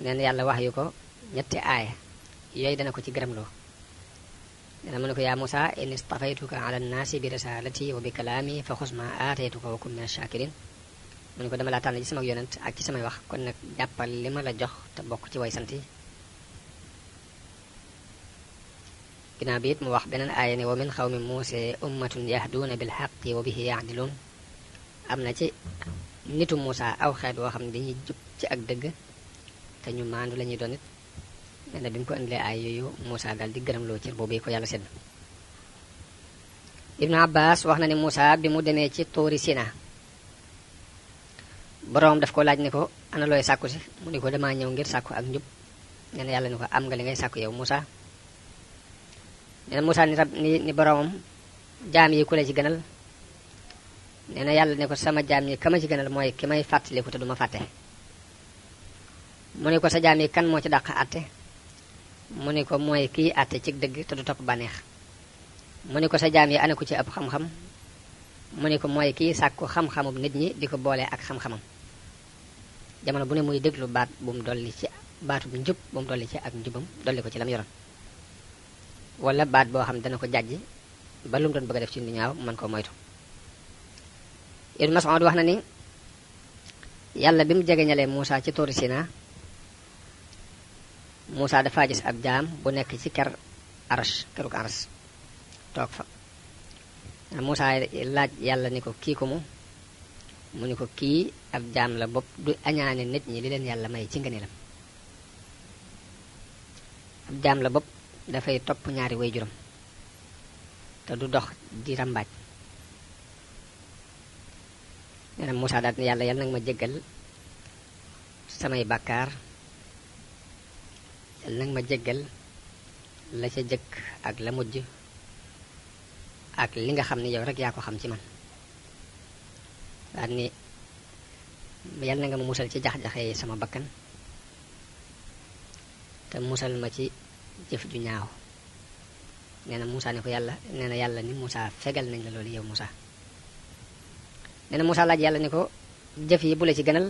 nee na yàlla wax yu ko ñetti aaya yooyu dana ko ci gërëmloo nee na mu ne ko yaa Muusaa in istafaytuka ala nnaasi bi risalati wa bi kalaami fa xus ma aataytuka wa kun min ash-shakirin mu ne ko dama laa tànn ci sama yonent ak ci samay wax kon nag jàppal li ma la jox te bokk ci way sant yi ginnaaw bi it mu wax beneen aaya ne wa min xawmi Muusaa ummatun yahduuna bil haqqi wa bihi ya'diluun am na ci nitu Muusaa aw xeet woo xam ne dañuy jub ci ak dëgg te ñu maandu la ñuy doon it nee na bi mu ko indilee ay yooyu Muusaa daal di gërëm loo cër boobu ko yàlla sedd Ibnu Abbas wax na ne Muusaa bi mu demee ci Tuuri Sinaa boroom daf ko laaj ne ko ana looy sàkku si mu ne ko damaa ñëw ngir sàkku ak njub nee na yàlla ne ko am nga li ngay sàkku yow Muusaa nee na Muusaa ni boroomam jaam yi ku la ci gënal nee na yàlla ne ko sama jaam yi ka ma ci gënal mooy ki may fàttaliku te duma fàtte mu ne ko sa jaam yi kan moo ci dàq àtte mu ne ko mooy kii àtte ci dëgg te du topp bànneex mu ne ko sa jaam yi ana ku ci ëpp xam-xam mu ne ko mooy kii sàkku xam-xamub nit ñi di ko boole ak xam-xamam jamono bu ne muy déglu baat bu mu dolli ci baatu bu njub bu mu dolli ci ak njubam dolli ko ci lam yoroon wala baat boo xam dana ko jàjji ba lu mu doon bëgg a def ci lu ñaaw mën koo moytu Ibn Mas'ud wax na ni yàlla bi mu jegeñalee Muusaa ci Tuuri Sinaa Muusaa dafa gis ab jaam bu nekk ci keruk arash toog fa Muusaa laaj yàlla ni ko kii ko mu ni ko kii ab jaam la bopp du añaane nit ñi li leen yàlla may ci ngëneelam ab jaam la bopp dafay topp ñaari waajuram te du dox di rambaaj nee na Muusaa daal yàlla nag ma jéggal samay bàkkaar yàlla nag ma jéggal la ca jëkk ak la mujj ak li nga xam ne yow rek yaa ko xam ci man daal ni yàlla na nga ma musal ci jax-jaxe sama bakkan te musal ma ci jëf ju ñaaw nee na Muusaa ne ko yàlla ni Muusaa fegal nañ la loolu yow Muusaa nee na Muusaa laaj yàlla ni ko jëf yi bu la ci gënal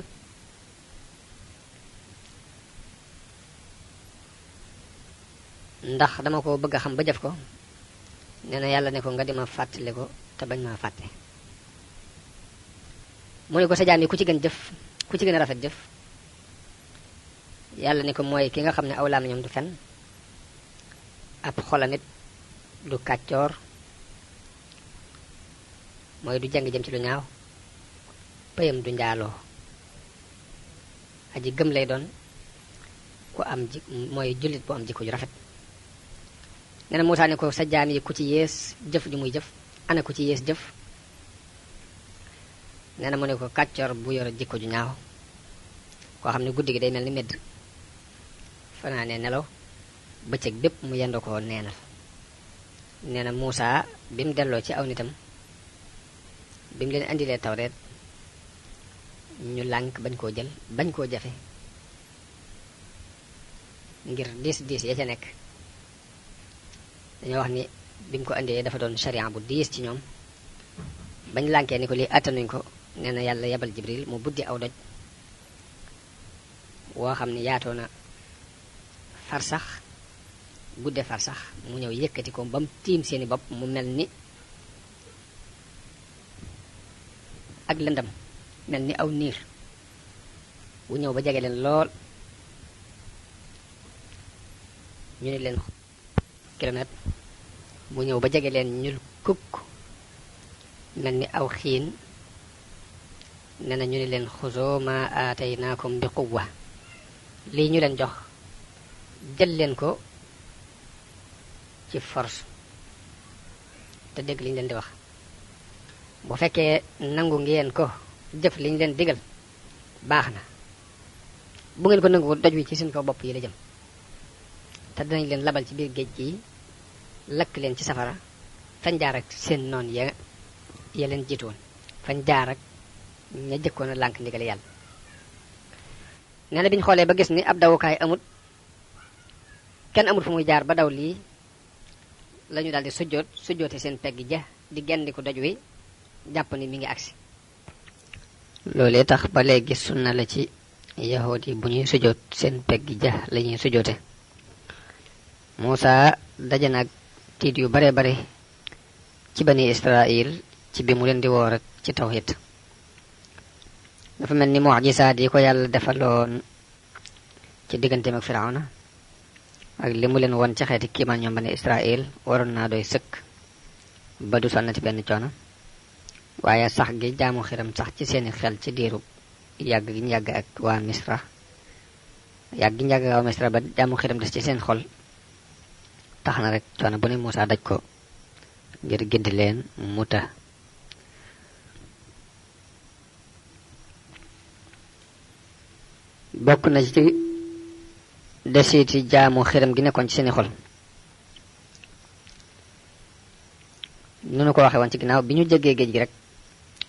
ndax dama ko bëgg a xam ba jëf ko nee na yàlla ne ko nga dima fàttali ko te bañ maa fàtte. mu ne ko sa jaam yi ku ci gën jëf ku ci gën a rafet jëf. yàlla ne ko mooy ki nga xam ne aw làmmiñam du fen, ab xolamit du kàccoor, mooy du jàng jëm ci lu ñaaw, pëyam du njaaloo, aji gëm lay doon, ku am ji mooy jullit bu am jikko ju rafet. nee na Muusaa ne ko sa jaam yi ku ci yées jëf ju muy jëf, ana ku ci yées jëf. nee na mu ne ko kàccoor bu yor jikko ju ñaaw, koo xam ne guddi gi day mel ni medd, fanaanee nelaw, bëccëg bépp mu yendoo ko neenal. nee na Muusaa bi mu delloo ci aw nitam, bi mu leen indilee tawreet, ñu lànk bañ koo jël, bañ koo jafe ngir diis ya ca nekk. dañoo wax ni bi mu ko indee dafa doon sharia bu diis ci ñoom, bañ lànkee ni ko lii attanuñ ko. nee na yàlla yebal Jibril mu buddi aw doj woo xam ne yaatoo na farsax, gudde farsax, mu ñëw yëkkati ko ba mu tiim seeni bopp, mu mel ni ak lëndam, mel ni aw niir bu ñëw ba jege leen lool. ñu ne leen kilomètre, mu ñëw ba jege leen ñul kukk mel ni aw xiin. nee na ñu ne leen xuzoo ma aataynaakum bi quwwa, lii ñu leen jox jël leen ko ci force te dégg li ñu leen di wax. bu fekkee nangu ngeen ko jëf li ñu leen digal baax na, bu ngeen ko nangu doj wi ci seen kaw bopp yi la jëm, te dinañ leen labal ci biir géej gi, lakk leen ci safara fañ jaar ak seen noon ya leen jiitoon, fañ jaar ak ña jëkkoon a lànk ndigal yàlla. nee na bi ñu xoolee ba gis ni ab dawukaay amut, kenn amut fu muy jaar ba daw lii, lañu daal di sujjoote seen pegg ja di gendiku doj wi, jàpp ni mi ngi agsi. loolee tax ba léegi sunna la ci yahood yi bu ñuy sujjoot seen pegg ja la ñuy sujjoote. Muusaa daje nag tiit yu bare bare ci bani Israil ci bi mu leen di woo rek ci tawhid. dafa mel ni mu'jisaat yi ko yàlla defaloon ci digganteem ak Firawna ak li mu leen won ci xeeti kiimaan ñoom bani Israil waroon naa doy sëkk ba du sonnati benn coono, waaye sax gi jaamu xiram sax ci seeni xel ci diiru yàgg gi ñu yàgg ak waa Misra, yàgg gi ñu yàgg ak waa Misra ba jaamu xiram des ci seen xol, tax na rek coono bu ne Muusaa daj ko ngir gindi leen muta. bokk na ci desiti jaamu xiram gi nekkoon ci seeni xol. nu ko waxee woon ci ginnaaw, bi ñu jéggee géej gi rek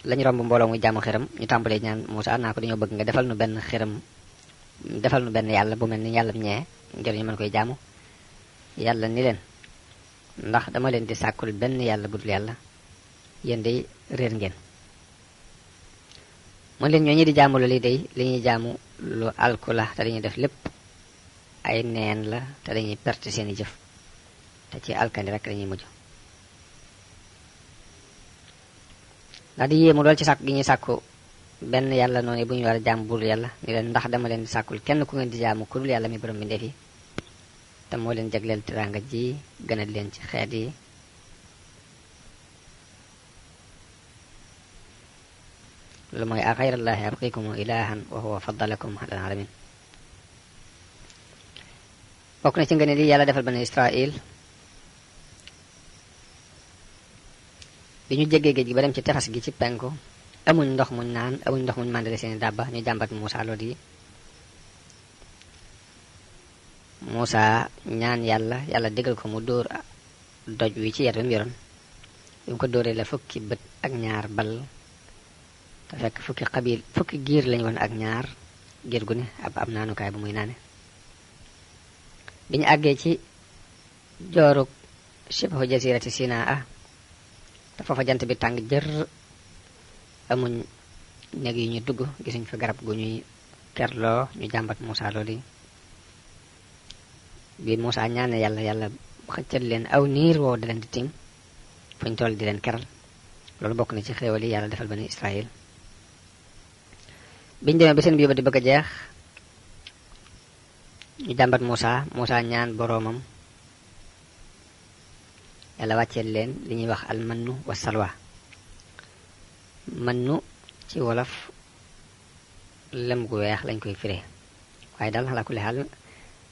lañu romb mbooloo muy jaamu xiram, ñu tàmbalee ñaan Muusaa naa ko dañoo bëgg nga defal nu benn xiram, defal nu benn yàlla bu mel ni yàlla ñee ngir ñu mën koy jaamu. yàlla ni leen ndax dama leen di sàkkul benn yàlla budul yàlla, yéen day réer ngeen. mën leen ñoo ñi di jaamu la lii day li ñuy jaamu lu alku la, te dañuy def lépp ay neen la, te dañuy perte seeni jëf, te ci alkandi rek dañuy mujj. ndax di yéemu lool ci sàkku gi ñuy sàkku benn yàlla noonu bu ñu war a jaamu budul yàlla, ni leen ndax dama leen di sàkkul kenn ku ngeen di jaamu ku dul yàlla mi borom bi ndeef yi, te moo leen jagleel teraanga ji gënal leen ci xeet yi. lu mooy a xayrallaahi abqikum ilahan wa huwa faddalakum alal alamin. bokk na ci ngeen li yàlla defal bani Israil bi ñu jéggee géej gi ba dem ci tefas gi ci penku, amuñ ndox muñ naan, amuñ ndox muñ màndale seeni dàbba, ñu jàmbat Muusaa loolu yi. Muusaa ñaan yàlla digal ko mu dóor doj wi ci yet wi mu yoroon. bi mu ko dóoree la fukki bët ak ñaar bal, te fekk fukki giir lañu woon ak ñaar, giir gu ne ab naanukaay bu muy naane. bi ñu àggee ci joorug shibhu jasirati Sinaa, te foofa jant bi tàng jër, amuñ néeg yu ñu dugg, gisuñ fa garab gu ñuy kerloo, ñu jàmbat Muusaa loolu yi. bi Muusaa ñaane yàlla xëccal leen aw niir woow da leen di tiim, fuñ toll di leen keral loolu bokk na ci xéewal yi yàlla defal bani Israël. biñ demee ba seen biir ba di bëgg a jeex ñu jàmbat Muusa ñaan boroomam yàlla wàcceel leen li ñuy wax al mannu wa salwa. mannu ci wolof lem gu weex lañ koy firee waaye daal xalaa kulli xaal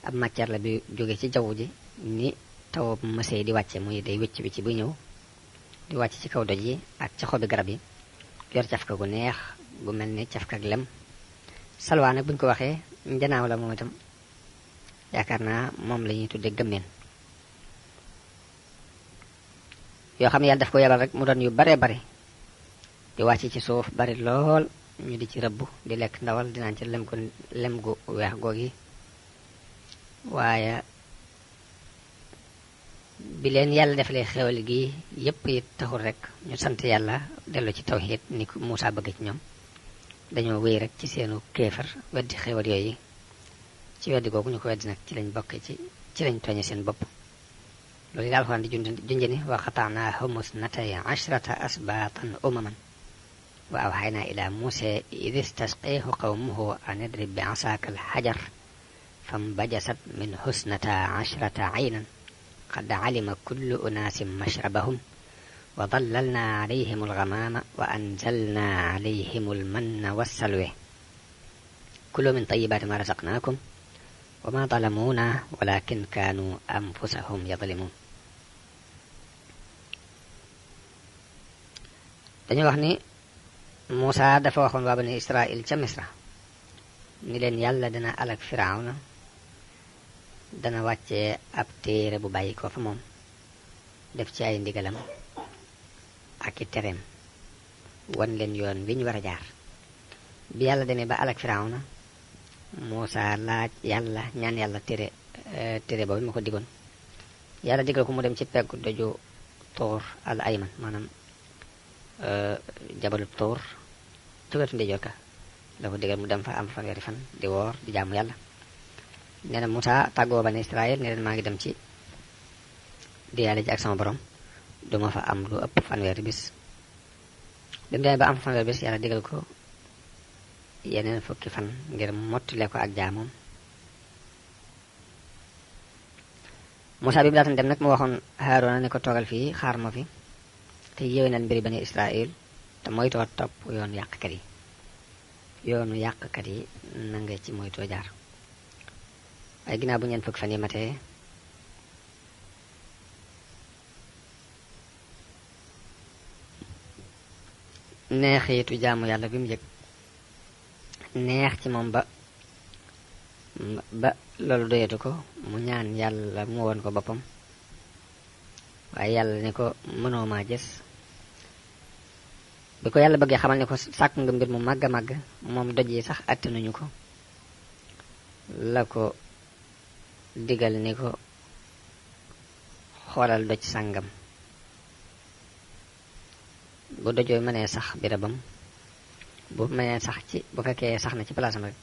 ab matière la bi jóge ci jaww ji ni taw mësee di wàcce muy day wicc wicc buy ñëw di wàcc ci kaw doj yi ak ci xobi garab yi yor cafka gu neex bu mel ni cafka ak lem. salwaa nag buñ ko waxee njanaaw la moom itam yaakaar naa moom la ñuy tudde gëmmeen yoo xam ne yàlla daf ko yabal rek mu doon yu bare bare di wàcc ci suuf bari lool ñu di ci rëbb di lekk ndawal dinaan ci lem gu weex googi. waaye bi leen yàlla defalee xewal gi yépp it taxul rek ñu sant yàlla dellu ci tawhid ni ko Muusa bëgg ci ñoom dañoo wéy rek ci seenu kéefar weddi xewal yooyu. ci weddi googu ñu ko weddi nag ci lañ bokk ci lañ tooñe seen bopp. loolu daal Alxuraan di junjani wa qata'naahum isnatay ashrata asbaatan umaman wa awhaynaa ilaa Muusaa idh istasqaahu qawmuhu an idrib bi'asaaka al-hajar fanbajasat minhu isnataa ashrata aynan qad alima kullu unaasin mashrabahum wa dallalnaa alayhim al-ghamaama wa anzalnaa alayhim al-manna was-salwa kuluu min tayyibaati maa razaqnaakum wa maa zalamuunaa walaakin kaanuu anfusahum yazlimuun. dañu wax ni Muusa dafa waxoon waa bani Israël ca Misra ni leen yàlla dana alak Firawna dana wàccee ab téere bu bàyyi ko fa moom def ci ay ndigalam ak i tereem wan leen yoon wi ñu war a jaar. bi yàlla demee ba alak Firawna Muusa laaj yàlla ñaan yàlla téere boobu ma ko digoon yàlla digal ko mu dem ci peggu doju Tuur al Ayman maanaam jabalu Tuur ci wetu ndeyjoor ka la ko digal mu dem fa am fanweeri fan di woor di jaamu yàlla. nee na Muusa tàggoo bani Israël ne leen maa ngi dem ci di yàlla ji ak sama borom duma fa am lu ëpp fanweeri bis. bi mu demee ba am fanweeri bis yàlla digal ko yeneen fukki fan ngir mottale ko ak jaamoom. Muusa bi mu laatan dem nag mu waxoon Haaruna ne ko toogal fii xaar ma fi te yéwénal mbiri bani Israël te moytoo topp yoonu yàqkat yi na nga ci moytoo jaar. waaye ginnaaw bu ñeen fukki fan yi matee neexiitu jaamu yàlla bi mu yëg neex ci moom ba loolu doyetu ko mu ñaan yàlla mu woon ko boppam waaye yàlla ne ko mënoo maa gis. bi ko yàlla bëggee xamal ne ko sàkk nga mbir mu màgg a màgg moom doj yi sax attanuñu ko la ko digal ni ko xoolal doj sàngam bu dojooy mënee sax birabam bu mënee sax bu fekkee sax na ci palaasam rek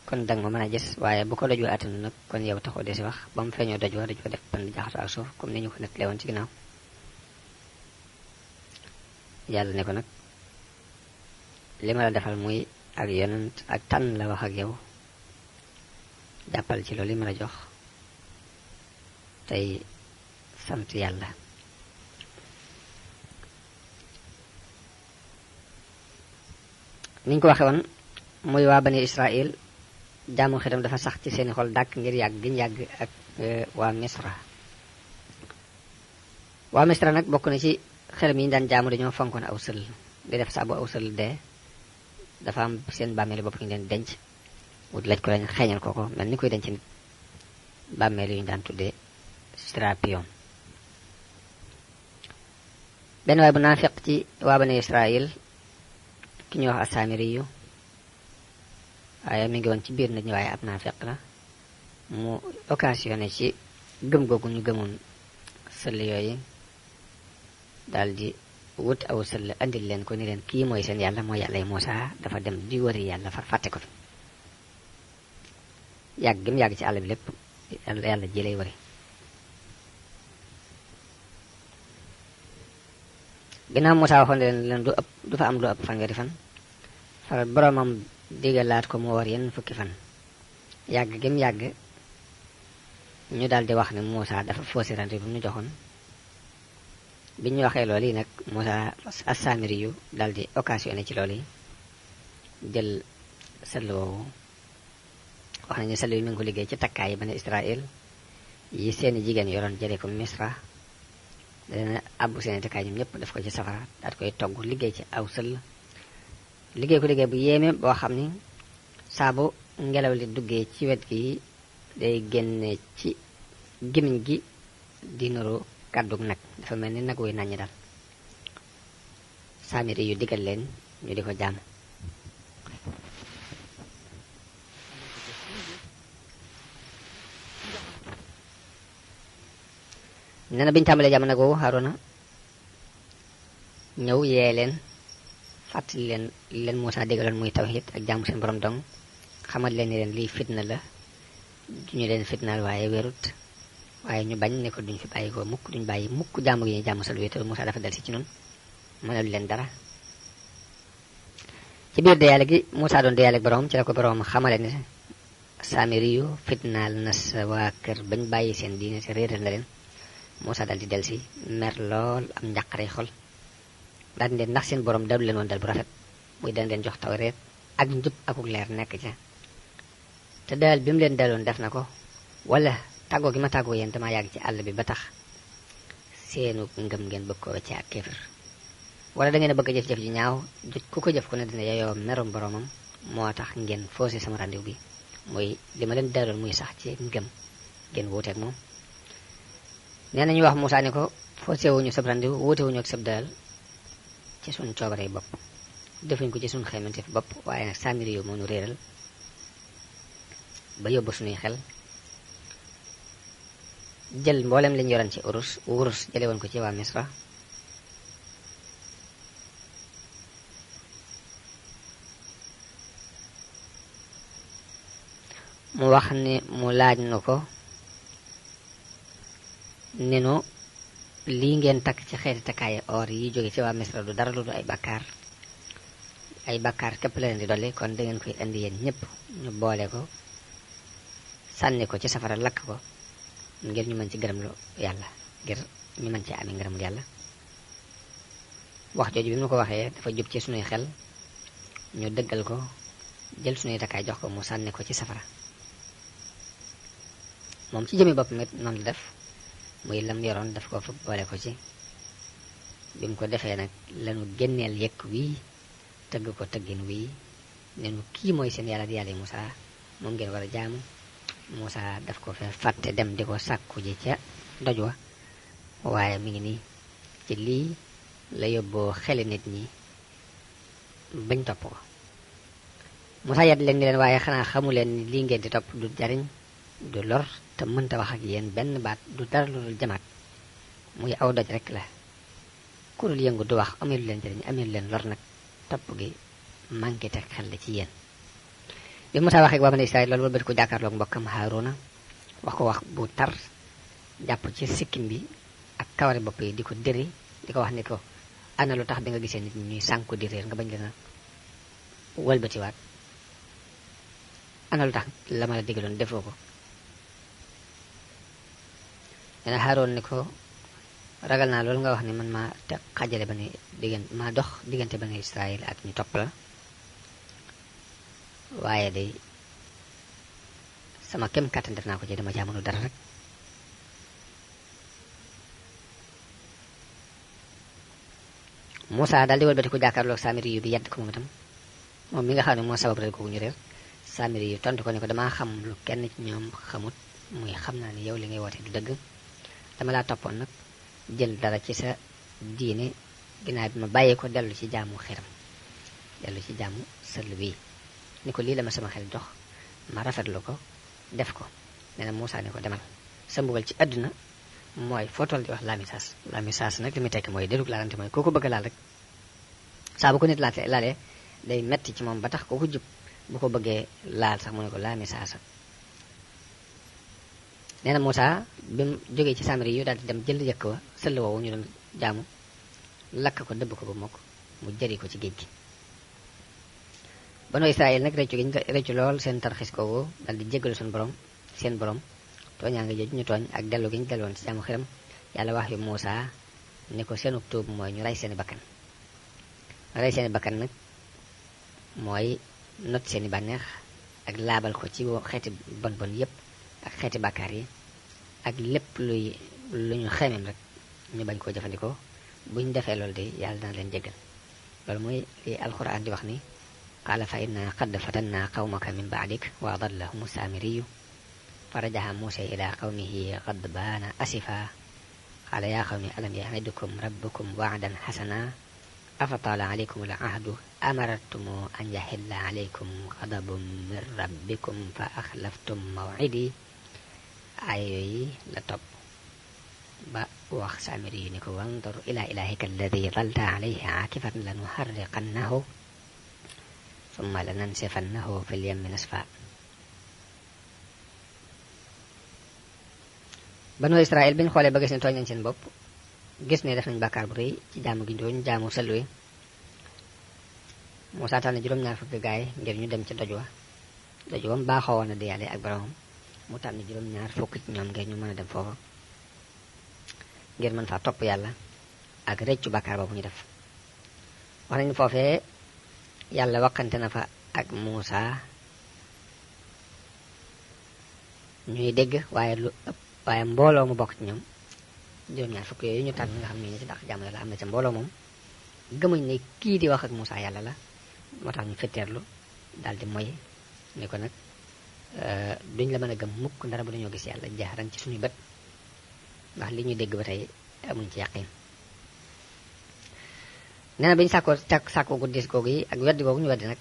kon danga ma mën a gis waaye bu ko doj wa attanu nag kon yow taxoo de si wax ba mu feeñoo doj wa def ban jaxasoo ak suuf comme ni ñu ko nettalee woon ci ginnaaw. yàlla ne ko nag li ma la defal muy ak yonent ak tànn la wax ak yow jàppal ci loolu li ma la jox tey sant yàlla. niñ ko waxe woon muy waa bani Israël jaamu xiram dafa sax ci seeni xol dàkk ngir yàgg giñ yàgg ak waa Misra. waa Misra nag bokk na ci xeram yi ñu daan jaamu dañoo fonkoon aw sël di def saa bu aw sël dee dafa am seen bàmmeelu bopp ñu leen denc wut laj ko lañ xeeñal kooko mel ni koy denc nit bàmmeelu yu ñu daan tuddee Serapion. benn waay bu naafiq ci waa bani Israël ki ñuy wax Asaamiri yu waaye mi ngi woon ci biir nit ñi waaye ab naafiq la mu occasionné ci gëm googu ñu gëmoon sël yooyu daldi wut aw sël andil leen ko ni leen kii mooy seen yàlla mooy yàlla Muusa dafa dem di wëri yàlla far fàtte ko fi yàgg gi mu yàgg ci àll bi lépp yàlla ji lay wëri ginnaaw Moussa waxoon leen du fa am lu ëpp fanweeri fan far boromam digalaat ko mu war yenn fukki fan yàgg gim yàgg ñu daldi wax ne Moussa dafa faussé rendez-vous bi ñu joxoon bi ñu waxee loolu yi nag Moussa as-Samiri yu daldi occasionné ci loolu yi jël sëll woowu wax nañu sëll yi mi ngi ko liggéey ci takkaay yi bani Israël yi seeni jigéen yoroon jëlee ko Misra dana abbu seeni takkaay ñoom ñëpp def ko ci safara daat koy togg liggéey ci aw sëll liggéey ko liggéey bu yéeme boo xam ni saabu ngelaw li duggee ci wet gi day génne ci gémmiñ gi di nuru kàddug nag dafa mel ni nag wuy naññi daal Samiri yu digal leen ñu di ko jaamu nee na biñu tàmbalee jaamu nag woowu Haaruna ñëw yee leen fàttali leen Muusaa digaloon muy tawhid ak jaamu seen borom dong xamal leen ni leen lii fitna la duñu leen fitnaal waaye wérut waaye ñu bañ ne ko duñ fi bàyyi ko mukk duñ bàyyi mukk jaamu gi ñu jaamu sal wéetal Muusaa dafa dal si ci noonu mënalu leen dara ci biir deyaale gi Muusaa doon deyaale ak borom ci la ko borom xamale ne Samiri yu fitnaal na sa waa kër bañ bàyyi seen diine te réeral na leen Muusaa dal di del si mer lool am njàqare xol daal di leen ndax seen borom dalu leen woon dal bu rafet muy dañ leen jox tawreet ak njub akuk leer nekk ca te daal bi mu leen daloon def na ko wala tàggoo gi ma tàggoo yéen dama yàgg ci àll bi ba tax seenu ngëm ngeen bëgg ko wecce ak kéefër wala da ngeen a bëgg a jëf-jëf ji ñaaw ku ko jëf ku ne dina yeyoo merum boromam moo tax ngeen faussé sama rendez-vous bi muy li ma leen daloon muy sax ci ngëm ngeen wuuteeg moom nee nañu wax Muusaa ni ko faussé wuñu sab rendez-vous wuute wuñu ak sab dalal ci suñ coobare bopp defuñ ko ci suñ xeymante fi bopp waaye nag Samiri yu moo nu réeral ba yóbbu suñuy xel jël mboolem lañu yoroon ci wurus jële woon ko ci waa Misra mu wax ni mu laaj nu ko ni nu lii ngeen takk ci xeeti takkaayi or yi jóge ci waa Misra du dara lu du ay bakkaar képp la leen di dolli kon da ngeen koy indi yéen ñëpp ñu boole ko sànni ko ci safara lakk ko ngir ñu mën ci gërëm lu yàlla ngir ñu mën ci amee ngërëmul yàlla wax jooju bi mu ko waxee dafa jub ci sunuy xel ñu dëggal ko jël sunuy takkaay jox ko mu sànni ko ci safara moom ci jëmi boppam it noonu la def muy lam yoroon daf ko fa boole ko ci bi mu ko defee nag lanu génneel yekk wii tëgg ko tëggin wii ne nu kii mooy seen yàlla di yàlla Muusaa moom ngeen war a jaamu Muusaa daf ko fa fàtte dem di ko sàkku ji ca doj wa waaye mi ngi nii ci lii la yóbboo xeli nit ñi bañ topp ko Muusaa yedd leen ni leen waaye xanaa xamu leen ni lii ngeen di topp du jariñ du lor te mënta wax ak yéen benn baat du dara lu dul jamaat muy aw doj rek la ku dul yëngu du wax amelu leen jariñ amelu leen lor nag topp gi manqué te xel la ci yéen bi Muusaa waxee ak waa Bani Israayil loolu wëlbati ko jàkkaarloog mbokkam Haaruna wax ko wax bu tar jàpp ci sikkim bi ak kawari bopp yi di ko dëri di ko wax ni ko ana lu tax bi nga gisee nit ñi ñuy sànku di réer nga bañ leen a wëlbatiwaat ana lu tax la ma la digaloon defoo ko dana Haaruna ni ko ragal naa loolu nga wax ni man maa te xajale maa dox diggante Bani Israayil ak ñu topp la waaye day sama kem kàttan def naa ko ci dama jaamonu dara rek Muusaa daal di wëlbati ko jàkkaarloog Samiri yu bi yedd ko moom itam moom mi nga xam ne moo sabab rek ko ñu réer Samiri yu tontu ko ne ko damaa xam lu kenn ci ñoom xamut muy xam naa ni yow li ngay woote du dëgg dama laa toppoon nag jël dara ci sa diine ginnaaw bi ma bàyyee ko dellu ci jaamu xiram dellu ci jaamu sëll bii ni ko lii la ma sama xel jox ma rafetlu ko def ko nee na Muusaa ne ko demal sa mbugal ci àdduna mooy foo toll di wax laamisaas nag li muy tekki mooy dérug laalante mooy koo ko bëgg laal rek saa bu ko nit laalee day metti ci moom ba tax koo ko jub bu ko bëggee laal sax mu ne ko laamisaasa nee na Muusaa bi mu jógee ci Samiri yu daal di dem jël yëkk wa sëll woowu ñu doon jaamu lakk ko dëbb ko ba mokk mu jëri ko ci géej gi. banu Israël nag rëccu gi ñu rëccu lool seen tarxis koogu dal di jéggalu seen borom tooñaa nga jooju ñu tooñ ak dellu gi ñu delloon ci jaamu xiram. yàlla wax yu Muusa ni ko seenu tuub mooy ñu rey seeni bakkan. rey seeni bakkan nag mooy not seeni bànneex ak laabal ko ci xeeti bon bon yépp ak xeeti bàkkaar yi ak lépp lu ñu xeemem rek ñu bañ koo jëfandikoo. buñ defee loolu de yàlla dana leen jéggal. loolu mooy li alxuraan di wax ni qaala fa inna qad fatanna qawmaka min ba'dik wa adallahum saamiriyu fa rajaha Muusa ila qawmihi ghadbaana asifa qaala yaa qawmi alam ya'idukum rabbukum wa'dan hasana afa taala alaykum al-ahdu amartum an yahilla alaykum ghadabun min rabbikum fa akhlaftum maw'idi. ay yooyu la topp ba wax saamiri yi ni ko wandur ila ilahika alladi dalta alayhi aakifan lanuharriqannahu summa lanansifannahu fil yammi nasfa. banu Israël biñ xoolee ba gis ne tooñ nañ seen bopp gis ne def nañ bàkkaar bu rëy ci jaamu gi ñu jaamu sëllu wi. Muusaa tànn juróom-ñaar fukki gaay ngir ñu dem ci doj wa mu baaxoo woon a diyaale ak boromam. mu tànn juróom-ñaar fukki ci ñoom ngir ñu mën a dem foofa ngir mën faa topp yàlla ak rëccu bàkkaar boobu ñu def. wax nañu foofee yàlla waxante na fa ak Muusaa ñuy dégg waaye mbooloo mu bokk ci ñoom juróom-ñaar fukki yooyu ñu tànn nga xam ne ñu ci dàq jàmm yàlla am na ca mbooloo moom gëmuñ ne kii di wax ak Muusaa yàlla la. moo tax ñu fetteerlu daal di moy ni ko nag duñ la mën a gëm mukk ndara bu dañoo gis yàlla jaaran ci suñu bët ndax li ñu dégg ba tey amuñ ci yàqin. nee na bi ñu sàkkoo guddis googu yi ak weddi googu ñu weddi nag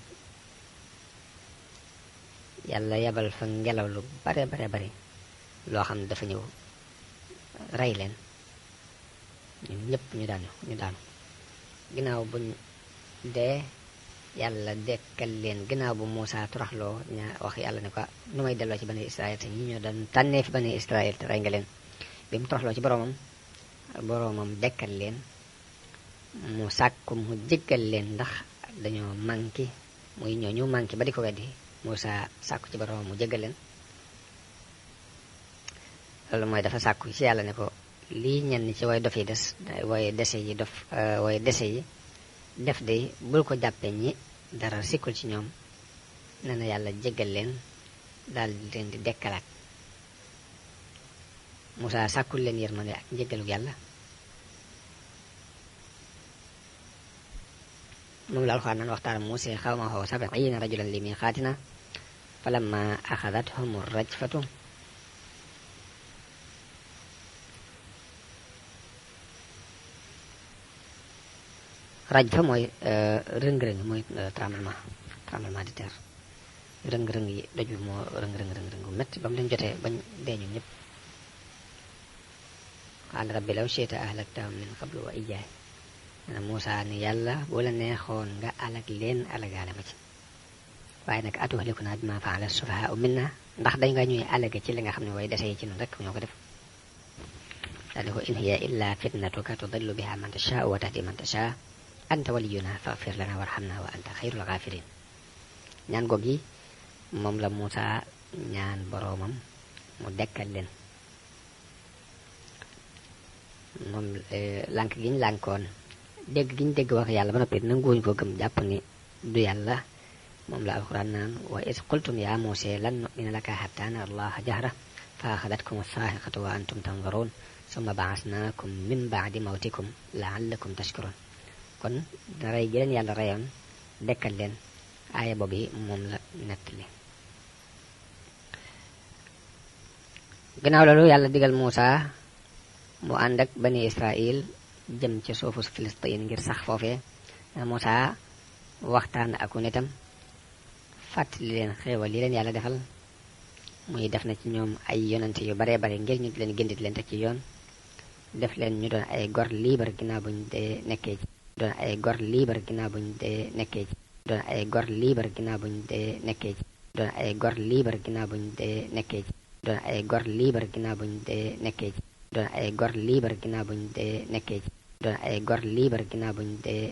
yàlla yebal fa ngelaw lu bare bari loo xam ne dafa ñëw rey leen ñun ñëpp ñu daanu ginnaaw buñ dee yàlla dekkal leen ginnaaw bu Muusaa turaxloo wax yàlla ne ko nu may delloo ci bani Israël te ñi ñoo doon tànnee fi bani Israël te rey nga leen. bi mu turaxloo ci boroomam dekkal leen mu sàkku mu jéggal leen ndax dañoo manqué muy ñooñu manqué ba di ko weddi. Muusaa sàkku ci boroomam mu jéggal leen. loolu mooy dafa sàkku ci yàlla ne ko lii ñenn ci way dof yi way dese yi def de bul ko jàppee ñi dara sikkul ci ñoom. nee na yàlla jéggal leen daal di leen di dekkalaat. Muusaa sàkkul leen yërmande ak njéggalug yàlla. moom la Alxuraan naan waxtaan Muusaa qawmahu sab'iina rajulan li miiqaatinaa falammaa axadathum rajfatu rajfa mooy rëng-rëng mooy tremblement de terre. rëng-rëng yi doj bi moo rëng-rëng bu métti ba mu leen jotee bañ dee ñun ñëpp. qaala rabbi law shi'ta ahlaktahum min qablu wa iyyaaya. nee na Muusaa ni yàlla boo la neexoon nga alag leen alagaale ma ci waaye nag atuhlikunaa bimaa fa'ala as-sufahaa'u minnaa ndax dañ nga ñuy alage ci li nga xam ne way dese yi ci ñun rek ñoo ko def. daal di ko in hiya illaa fitnatuka tudillu bihaa man tashaa'u wa tahdii man tashaa'u anta waliyuna faghfir lana warhamna wa anta xayrul ghafirin. ñaan goog yi moom la Muusaa ñaan boroomam mu dekkal leen. moom lànk gi ñu lànkoon dégg gi ñu dégg wax yàlla ba noppi nanguwuñ ko gëm jàpp ni du yàlla moom la alxuraan naan wa iz qultum ya Muusaa lan nu'mina laka hattaa nara Allaha jahra fa axadatkum as-saa'iqatu wa antum tanzuruun summa ba'asnaakum min ba'di mawtikum la'allakum tashkuruun. kon rey gi leen yàlla reyoon dekkal leen aaya boobu yi moom la nettali. gannaaw loolu yàlla digal Muusaa mu ànd ak bani Israël jëm ci suufu Filistin ngir sax foofee. Muusaa waxtaan ak nitam fàttali leen xéewal yi leen yàlla defal muy def na ci ñoom ay yonante yu baree bare ngir ñu di leen gindi di leen teg ci yoon. def leen ñu doon ay gor libre ginnaaw buñ dee nekkee ci doon ay gor libre ginnaaw buñ dee nekkee ci doon ay gor libre ginnaaw buñ dee nekkee ci doon ay gor libre ginnaaw buñ dee nekkee ci doon ay gor libre ginnaaw buñ dee nekkee ci doon ay gor libre ginnaaw buñ dee nekkee ci doon ay gor libre ginnaaw buñ dee